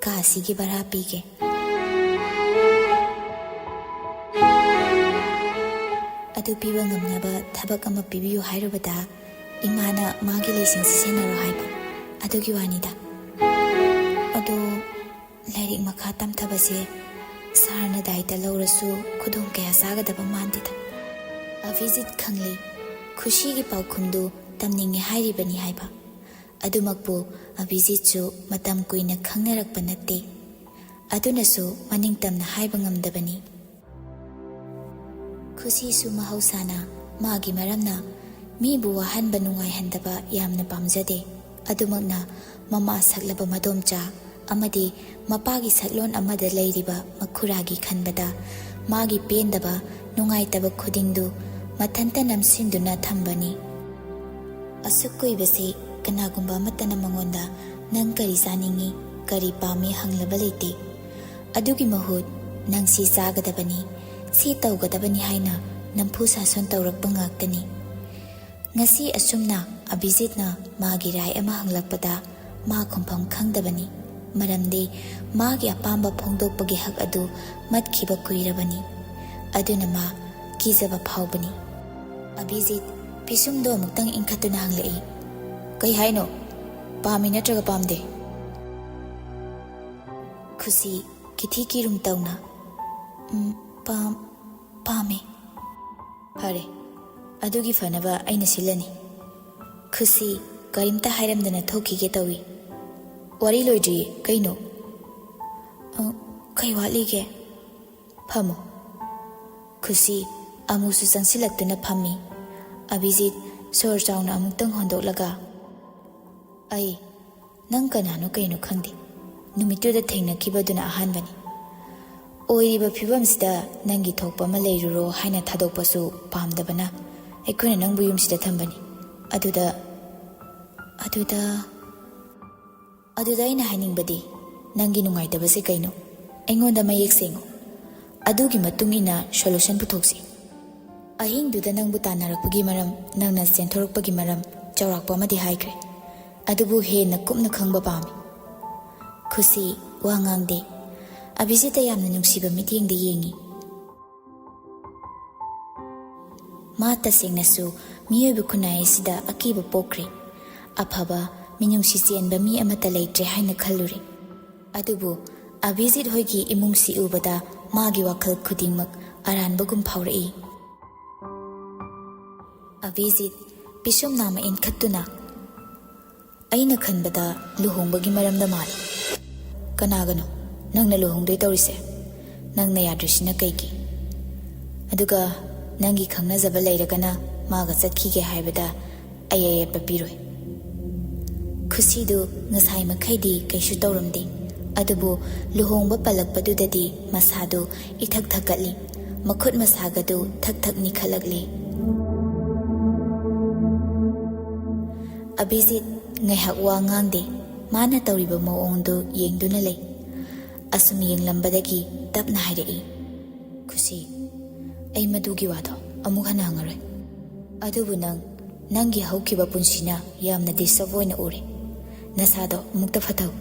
ꯀꯥ ꯑꯁꯤꯒꯤ ꯚꯔꯥ ꯄꯤꯒꯦ꯫ ꯑꯗꯨ ꯄꯤꯕ ꯉꯝꯅꯕ ꯊꯕꯛ ꯑꯃ ꯄꯤꯕꯤꯌꯨ ꯍꯥꯏꯔꯨꯕꯗ ꯏꯃꯥꯅ ꯃꯥꯒꯤ ꯂꯩꯁꯤꯡꯁꯤ ꯁꯦꯟꯅꯔꯣ ꯍꯥꯏꯕ꯫ ꯑꯗꯨꯒꯤ ꯋꯥꯅꯤꯗ꯫ ꯑꯗꯣ ꯂꯥꯏꯔꯤꯛ ꯃꯈꯥ ꯇꯝꯊꯕꯁꯦ ꯁꯥꯔꯅ ꯗꯥꯏꯇ ꯂꯧꯔꯁꯨ ꯈꯨꯗꯣꯡ ꯀꯌꯥ ꯆꯥꯒꯗꯕ ꯃꯥꯟꯗꯦꯗ꯫ ꯑꯚꯤꯖꯤꯠ ꯈꯪꯂꯤ, ꯈꯨꯁꯤꯒꯤ ꯄꯥꯎꯈꯨꯝꯗꯨ ꯇꯝꯅꯤꯡꯉꯦ ꯍꯥꯏꯔꯤꯕꯅꯤ ꯍꯥꯏꯕ꯫ ꯑꯗꯨꯃꯛꯄꯨ ꯑꯚꯤꯖꯤꯠꯁꯨ ꯃꯇꯝ ꯀꯨꯏꯅ ꯈꯪꯅꯔꯛꯄ ꯅꯠꯇꯦ꯫ ꯑꯗꯨꯅꯁꯨ ꯃꯅꯤꯡ ꯇꯝꯅ ꯍꯥꯏꯕ ꯉꯝꯗꯕꯅꯤ꯫ ꯈꯨꯁꯤꯁꯨ ꯃꯍꯧꯁꯥꯅ ꯃꯥꯒꯤ ꯃꯔꯝꯅ ꯃꯤꯕꯨ ꯋꯥꯍꯟꯕ ꯅꯨꯡꯉꯥꯏꯍꯟꯗꯕ ꯌꯥꯝꯅ ꯄꯥꯝꯖꯗꯦ꯫ ꯑꯗꯨꯃꯛꯅ ꯃꯃꯥ ꯁꯛꯂꯕ ꯃꯗꯣꯝꯆꯥ ꯑꯃꯗꯤ ꯃꯄꯥꯒꯤ ꯁꯛꯂꯣꯟ ꯑꯃꯗ ꯂꯩꯔꯤꯕ ꯃꯈꯨꯔꯥꯒꯤ ꯈꯟꯕꯗ ꯃꯥꯒꯤ ꯄꯦꯟꯗꯕ, ꯅꯨꯡꯉꯥꯏꯇꯕ ꯈꯨꯗꯤꯡꯗꯨ ꯃꯊꯟꯇ ꯅꯝꯁꯤꯟꯗꯨꯅ ꯊꯝꯕꯅꯤ꯫ ꯑꯁꯨꯛ ꯀꯨꯏꯕꯁꯤ ꯀꯅꯥꯒꯨꯝꯕ ꯑꯃꯠꯇꯅ ꯃꯉꯣꯟꯗ "ꯅꯪ ꯀꯔꯤ ꯆꯥꯅꯤꯡꯏ, ꯀꯔꯤ ꯄꯥꯝꯃꯤ?" ꯍꯪꯂꯕ ꯂꯩꯇꯦ꯫ ꯑꯗꯨꯒꯤ ꯃꯍꯨꯠ "ꯅꯪ ꯁꯤ ꯆꯥꯒꯗꯕꯅꯤ, ꯁꯤ ꯇꯧꯒꯗꯕꯅꯤ" ꯍꯥꯏꯅ ꯅꯝꯐꯨ ꯁꯥꯁꯣꯟ ꯇꯧꯔꯛꯄ ꯉꯥꯛꯇꯅꯤ꯫ ꯉꯁꯤ ꯑꯁꯨꯝꯅ ꯑꯚꯤꯖꯤꯠꯅ ꯃꯥꯒꯤ ꯔꯥꯏ ꯑꯃ ꯍꯪꯂꯛꯄꯗ ꯃꯥ ꯈꯨꯝꯐꯝ ꯈꯪꯗꯕꯅꯤ꯫ ꯃꯔꯝꯗꯤ ꯃꯥꯒꯤ ꯑꯄꯥꯝꯕ ꯐꯣꯡꯗꯣꯛꯄꯒꯤ ꯍꯛ ꯑꯗꯨ ꯃꯠꯈꯤꯕ ꯀꯨꯏꯔꯕꯅꯤ꯫ ꯑꯗꯨꯅ ꯃꯥ ꯀꯤꯖꯕ ꯐꯥꯎꯕꯅꯤ꯫ ꯑꯚꯤꯖꯤꯠ ꯄꯤꯁꯨꯝꯗꯣ ꯑꯃꯨꯛꯇꯪ ꯏꯟꯈꯠꯇꯨꯅ ꯍꯪꯂꯛꯏ, "ꯀꯩ ꯍꯥꯏꯅꯣ? ꯄꯥꯝꯃꯤ ꯅꯠꯇ꯭ꯔꯒ ꯄꯥꯝꯗꯦ?" ꯈꯨꯁꯤ ꯀꯤꯊꯤ ꯀꯤꯔꯨꯝ ꯇꯧꯅ, "ꯎꯝ, ꯄꯥꯝ-, ꯄꯥꯝꯃꯤ꯫" "ꯐꯔꯦ, ꯑꯗꯨꯒꯤ ꯐꯅꯕ ꯑꯩꯅ ꯁꯤꯜꯂꯅꯤ꯫" ꯈꯨꯁꯤ ꯀꯔꯤꯝꯇ ꯍꯥꯏꯔꯝꯗꯅ ꯊꯣꯛꯈꯤꯒꯦ ꯇꯧꯏ꯫ "ꯋꯥꯔꯤ ꯂꯣꯏꯗ꯭ꯔꯤꯌꯦ, ꯀꯩꯅꯣ?" "ꯑ, ꯀꯩ ꯋꯥꯠꯂꯤꯒꯦ?" "ꯐꯝꯃꯨ꯫" ꯈꯨꯁꯤ ꯑꯃꯨꯛꯁꯨ ꯆꯪꯁꯤꯜꯂꯛꯇꯨꯅ ꯐꯝꯃꯤ꯫ ꯑꯚꯤꯖꯤꯠ ꯁꯣꯔ ꯆꯥꯎꯅ ꯑꯃꯨꯛꯇꯪ ꯍꯣꯟꯗꯣꯛꯂꯒ, "ꯑꯩ "ꯅꯪ ꯀꯅꯥꯅꯣ ꯀꯩꯅꯣ ꯈꯪꯗꯦ꯫ ꯅꯨꯃꯤꯠꯇꯨꯗ ꯊꯦꯡꯅꯈꯤꯕꯗꯨꯅ ꯑꯍꯥꯟꯕꯅꯤ꯫ ꯑꯣꯏꯔꯤꯕ ꯐꯤꯕꯝꯁꯤꯗ ꯅꯪꯒꯤ ꯊꯣꯛꯄ ꯑꯃ ꯂꯩꯔꯨꯔꯣ ꯍꯥꯏꯅ ꯊꯥꯗꯣꯛꯄꯁꯨ ꯄꯥꯝꯗꯕꯅ ꯑꯩꯈꯣꯏꯅ ꯅꯪꯕꯨ ꯌꯨꯝꯁꯤꯗ ꯊꯝꯕꯅꯤ꯫ ꯑꯗꯨꯗ, ꯑꯗꯨꯗ, ꯑꯗꯨꯗ ꯑꯩꯅ ꯍꯥꯏꯅꯤꯡꯕꯗꯤ, ꯅꯪꯒꯤ ꯅꯨꯡꯉꯥꯏꯇꯕꯁꯦ ꯀꯩꯅꯣ? ꯑꯩꯉꯣꯟꯗ ꯃꯌꯦꯛ ꯁꯦꯡꯉꯨ꯫ ꯑꯗꯨꯒꯤ ꯃꯇꯨꯡ ꯏꯟꯅ solution ꯄꯨꯊꯣꯛꯁꯤ꯫ ꯑꯍꯤꯡꯗꯨꯗ ꯅꯪꯕꯨ ꯇꯥꯟꯅꯔꯛꯄꯒꯤ ꯃꯔꯝ, ꯅꯪꯅ ꯆꯦꯟꯊꯣꯔꯛꯄꯒꯤ ꯃꯔꯝ ꯆꯥꯎꯔꯥꯛꯄ ꯑꯃꯗꯤ ꯍꯥꯏꯈ꯭ꯔꯦ꯫ ꯑꯗꯨꯕꯨ ꯍꯦꯟꯅ ꯀꯨꯞꯅ ꯈꯪꯕ ꯄꯥꯝꯃꯤ꯫" ꯈꯨꯁꯤ ꯋꯥ ꯉꯥꯡꯗꯦ꯫ ꯑꯚꯤꯖꯤꯠꯇ ꯌꯥꯝꯅ ꯅꯨꯡꯁꯤꯕ ꯃꯤꯠꯌꯦꯡꯗ ꯌꯦꯡꯉꯤ꯫ ꯃꯥ ꯇꯁꯦꯡꯅꯁꯨ ꯃꯤꯑꯣꯏꯕ ꯈꯨꯟꯅꯥꯏ ꯑꯁꯤꯗ ꯑꯀꯤꯕ ꯄꯣꯛꯈ꯭ꯔꯦ꯫ ꯑꯐꯕ, ꯃꯤꯅꯨꯡꯁꯤ ꯆꯦꯟꯕ ꯃꯤ ꯑꯃꯠꯇ ꯂꯩꯇ꯭ꯔꯦ ꯍꯥꯏꯅ ꯈꯜꯂꯨꯔꯦ꯫ ꯑꯗꯨꯕꯨ ꯑꯚꯤꯖꯤꯠ ꯍꯣꯏꯒꯤ ꯏꯃꯨꯡꯁꯤ ꯎꯕꯗ ꯃꯥꯒꯤ ꯋꯥꯈꯜ ꯈꯨꯗꯤꯡꯃꯛ ꯑꯔꯥꯟꯕꯒꯨꯝ ꯐꯥꯎꯔꯛꯏ꯫ ꯑꯚꯤꯖꯤꯠ ꯄꯤꯁꯨꯝ ꯅꯥꯝꯃ ꯏꯟꯈꯠꯇꯨꯅ, "ꯑꯩꯅ ꯈꯟꯕꯗ ꯂꯨꯍꯣꯡꯕꯒꯤ ꯃꯔꯝꯗ ꯃꯥꯜꯂꯤ꯫" "ꯀꯅꯥꯒꯅꯣ ꯅꯪꯅ ꯂꯨꯍꯣꯡꯗꯣꯏ ꯇꯧꯔꯤꯁꯦ? ꯅꯪꯅ ꯌꯥꯗ꯭ꯔꯤꯁꯤꯅ ꯀꯩꯒꯤ? ꯑꯗꯨꯒ ꯅꯪꯒꯤ ꯈꯪꯅꯖꯕ ꯂꯩꯔꯒꯅ ꯃꯥꯒ ꯆꯠꯈꯤꯒꯦ ꯍꯥꯏꯕꯗ ꯑꯩ ꯑꯌꯦꯠꯄ ꯄꯤꯔꯣꯏ꯫" ꯈꯨꯁꯤꯗꯨ ꯉꯁꯥꯏ ꯃꯈꯩꯗꯤ ꯀꯩꯁꯨ ꯇꯧꯔꯝꯗꯦ, ꯑꯗꯨꯕꯨ ꯂꯨꯍꯣꯡꯕ ꯄꯜꯂꯛꯄꯗꯨꯗꯗꯤ ꯃꯁꯥꯗꯨ ꯏꯊꯛ ꯊꯛꯀꯠꯂꯤ, ꯃꯈꯨꯠ ꯃꯁꯥꯒꯗꯨ ꯊꯛ ꯊꯛ ꯅꯤꯛꯈꯠꯂꯛꯂꯤ꯫ ꯑꯚꯤꯖꯤꯠ ꯉꯥꯏꯍꯥꯛ ꯋꯥ ꯉꯥꯡꯗꯦ꯫ ꯃꯥꯅ ꯇꯧꯔꯤꯕ ꯃꯑꯣꯡꯗꯨ ꯌꯦꯡꯗꯨꯅ ꯂꯩ꯫ ꯑꯁꯨꯝ ꯌꯦꯡꯂꯝꯕꯗꯒꯤ ꯇꯞꯅ ꯍꯥꯏꯔꯛꯏ, "ꯈꯨꯁꯤ, ꯑꯩ ꯃꯗꯨꯒꯤ ꯋꯥꯗꯣ ꯑꯃꯨꯛ ꯍꯟꯅ ꯍꯪꯉꯔꯣꯏ꯫ ꯑꯗꯨꯕꯨ ꯅꯪ, ꯅꯪꯒꯤ ꯍꯧꯈꯤꯕ ꯄꯨꯟꯁꯤꯅ ꯌꯥꯝꯅ disturb ꯑꯣꯏꯅ ꯎꯔꯦ꯫ ꯅꯁꯥꯗꯣ ꯑꯃꯨꯛꯇ ꯐꯊꯧ꯫"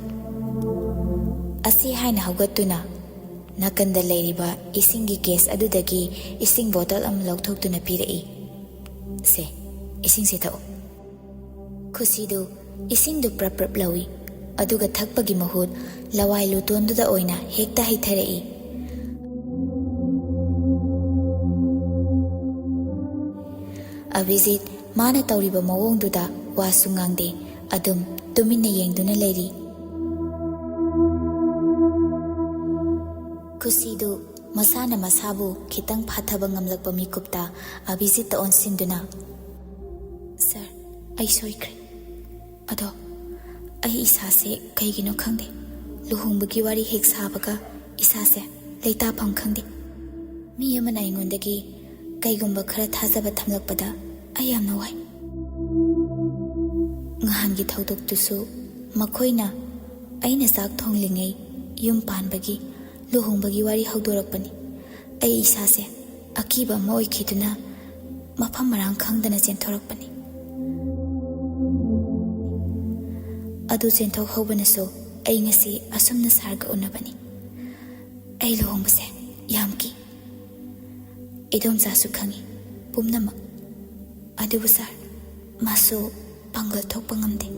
ꯑꯁꯤ ꯍꯥꯏꯅ ꯍꯧꯒꯠꯇꯨꯅ ꯅꯥꯀꯟꯗ ꯂꯩꯔꯤꯕ ꯏꯁꯤꯡꯒꯤ case ꯑꯗꯨꯗꯒꯤ ꯏꯁꯤꯡ bottle ꯑꯃ ꯂꯧꯊꯣꯛꯇꯨꯅ ꯄꯤꯔꯛꯏ꯫ "ꯁꯦ, ꯏꯁꯤꯡꯁꯦ ꯊꯛꯎ꯫" ꯈꯨꯁꯤꯗꯨ ꯏꯁꯤꯡꯗꯨ ꯄ꯭ꯔꯞ ꯄ꯭ꯔꯞ ꯂꯧꯏ, ꯑꯗꯨꯒ ꯊꯛꯄꯒꯤ ꯃꯍꯨꯠ ꯂꯋꯥꯏ ꯂꯨꯇꯣꯟꯗꯨꯗ ꯑꯣꯏꯅ ꯍꯦꯛꯇ ꯍꯩꯊꯔꯛꯏ꯫ ꯑꯚꯤꯖꯤꯠ ꯃꯥꯅ ꯇꯧꯔꯤꯕ ꯃꯑꯣꯡꯗꯨꯗ ꯋꯥꯁꯨ ꯉꯥꯡꯗꯦ, ꯑꯗꯨꯝ ꯇꯨꯃꯤꯟꯅ ꯌꯦꯡꯗꯨꯅ ꯂꯩꯔꯤ꯫ ꯈꯨꯁꯤꯗꯨ ꯃꯁꯥꯅ ꯃꯁꯥꯕꯨ ꯈꯤꯇꯪ ꯐꯥꯊꯕ ꯉꯝꯂꯛꯄ ꯃꯤꯀꯨꯞꯇ ꯑꯚꯤꯖꯤꯠꯇ ꯑꯣꯟꯁꯤꯟꯗꯨꯅ, "ꯁꯥꯔ, ꯑꯩ ꯁꯣꯏꯈ꯭ꯔꯦ꯫ ꯑꯗꯣ ꯑꯩ ꯏꯁꯥꯁꯦ ꯀꯩꯒꯤꯅꯣ ꯈꯪꯗꯦ, ꯂꯨꯍꯣꯡꯕꯒꯤ ꯋꯥꯔꯤ ꯍꯦꯛ ꯁꯥꯕꯒ ꯏꯁꯥꯁꯦ ꯂꯩꯇꯥꯐꯝ ꯈꯪꯗꯦ꯫ ꯃꯤ ꯑꯃꯅ ꯑꯩꯉꯣꯟꯗꯒꯤ ꯀꯩꯒꯨꯝꯕ ꯈꯔ ꯊꯥꯖꯕ ꯊꯝꯂꯛꯄꯗ ꯑꯩ ꯌꯥꯝꯅ ꯋꯥꯏ꯫ ꯅꯍꯥꯟꯒꯤ ꯊꯧꯗꯣꯛꯇꯨꯁꯨ ꯃꯈꯣꯏꯅ ꯑꯩꯅ ꯆꯥꯛ ꯊꯣꯡꯂꯤꯉꯩ ꯌꯨꯝ ꯄꯥꯟꯕꯒꯤ, ꯂꯨꯍꯣꯡꯕꯒꯤ ꯋꯥꯔꯤ ꯍꯧꯗꯣꯔꯛꯄꯅꯤ꯫ ꯑꯩ ꯏꯁꯥꯁꯦ ꯑꯀꯤꯕ ꯑꯃ ꯑꯣꯏꯈꯤꯗꯨꯅ ꯃꯐꯝ ꯃꯔꯥꯡ ꯈꯪꯗꯅ ꯆꯦꯟꯊꯣꯔꯛꯄꯅꯤ꯫ ꯑꯗꯨ ꯆꯦꯟꯊꯣꯛꯍꯧꯕꯅꯁꯨ ꯑꯩ ꯉꯁꯤ ꯑꯁꯨꯝꯅ ꯁꯥꯔꯒ ꯎꯅꯕꯅꯤ꯫ ꯑꯩ ꯂꯨꯍꯣꯡꯕꯁꯦ ꯌꯥꯝ ꯀꯤ꯫ ꯏꯗꯣꯝꯆꯥꯁꯨ ꯈꯪꯏ ꯄꯨꯝꯅꯃꯛ꯫ ꯑꯗꯨꯕꯨ ꯁꯥꯔ, ꯃꯥꯁꯨ ꯄꯥꯡꯒꯜ ꯊꯣꯛꯄ ꯉꯝꯗꯦ꯫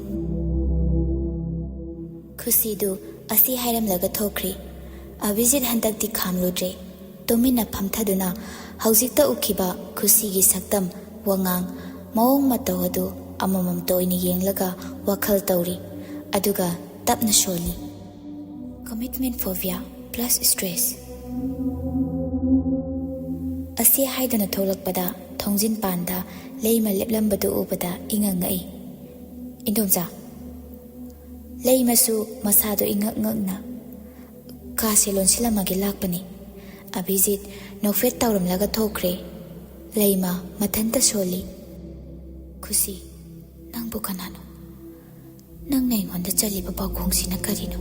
ꯈꯨꯁꯤꯗꯨ ꯑꯁꯤ ꯍꯥꯏꯔꯝꯂꯒ ꯊꯣꯛꯈ꯭ꯔꯤ꯫ ꯑꯚꯤꯖꯤꯠ ꯍꯟꯗꯛꯇꯤ ꯈꯥꯝꯂꯨꯗ꯭ꯔꯦ꯫ ꯇꯨꯃꯤꯟꯅ ꯐꯝꯊꯗꯨꯅ ꯍꯧꯖꯤꯛꯇ ꯎꯈꯤꯕ ꯈꯨꯁꯤꯒꯤ ꯁꯛꯇꯝ, ꯋꯥꯉꯥꯡ, ꯃꯑꯣꯡ ꯃꯇꯧ ꯑꯗꯨ ꯑꯃꯃꯝꯇ ꯑꯣꯏꯅ ꯌꯦꯡꯂꯒ ꯋꯥꯈꯜ ꯇꯧꯔꯤ꯫ ꯑꯗꯨꯒ ꯇꯞꯅ ꯁꯣꯜꯂꯤ꯫ Commitment phobia plus stress꯫ ꯑꯁꯤ ꯍꯥꯏꯗꯨꯅ ꯊꯣꯛꯂꯛꯄꯗ ꯊꯣꯡꯖꯤꯟ ꯄꯥꯟꯗ ꯂꯩꯃ ꯂꯦꯞꯂꯝꯕꯗꯨ ꯎꯕꯗ ꯏꯉꯛ ꯉꯛꯏ꯫ "ꯏꯟꯗꯣꯝꯆꯥ!" ꯂꯩꯃꯁꯨ ꯃꯁꯥꯗꯨ ꯏꯉꯛ ꯉꯛꯅ, "ꯀꯥꯁꯦ ꯂꯣꯟꯁꯤꯜꯂꯝꯃꯒꯦ ꯂꯥꯛꯄꯅꯤ"꯫ ꯑꯚꯤꯖꯤꯠ ꯅꯣꯛꯐꯦꯠ ꯇꯧꯔꯝꯂꯒ ꯊꯣꯛꯈ꯭ꯔꯦ꯫ ꯂꯩꯃ ꯃꯊꯟꯇ ꯁꯣꯜꯂꯤ꯫ "ꯈꯨꯁꯤ, ꯅꯪꯕꯨ ꯀꯅꯥꯅꯣ? ꯅꯪꯅ ꯑꯩꯉꯣꯟꯗ ꯆꯠꯂꯤꯕ ꯄꯥꯎꯈꯣꯡꯁꯤꯅ ꯀꯔꯤꯅꯣ?"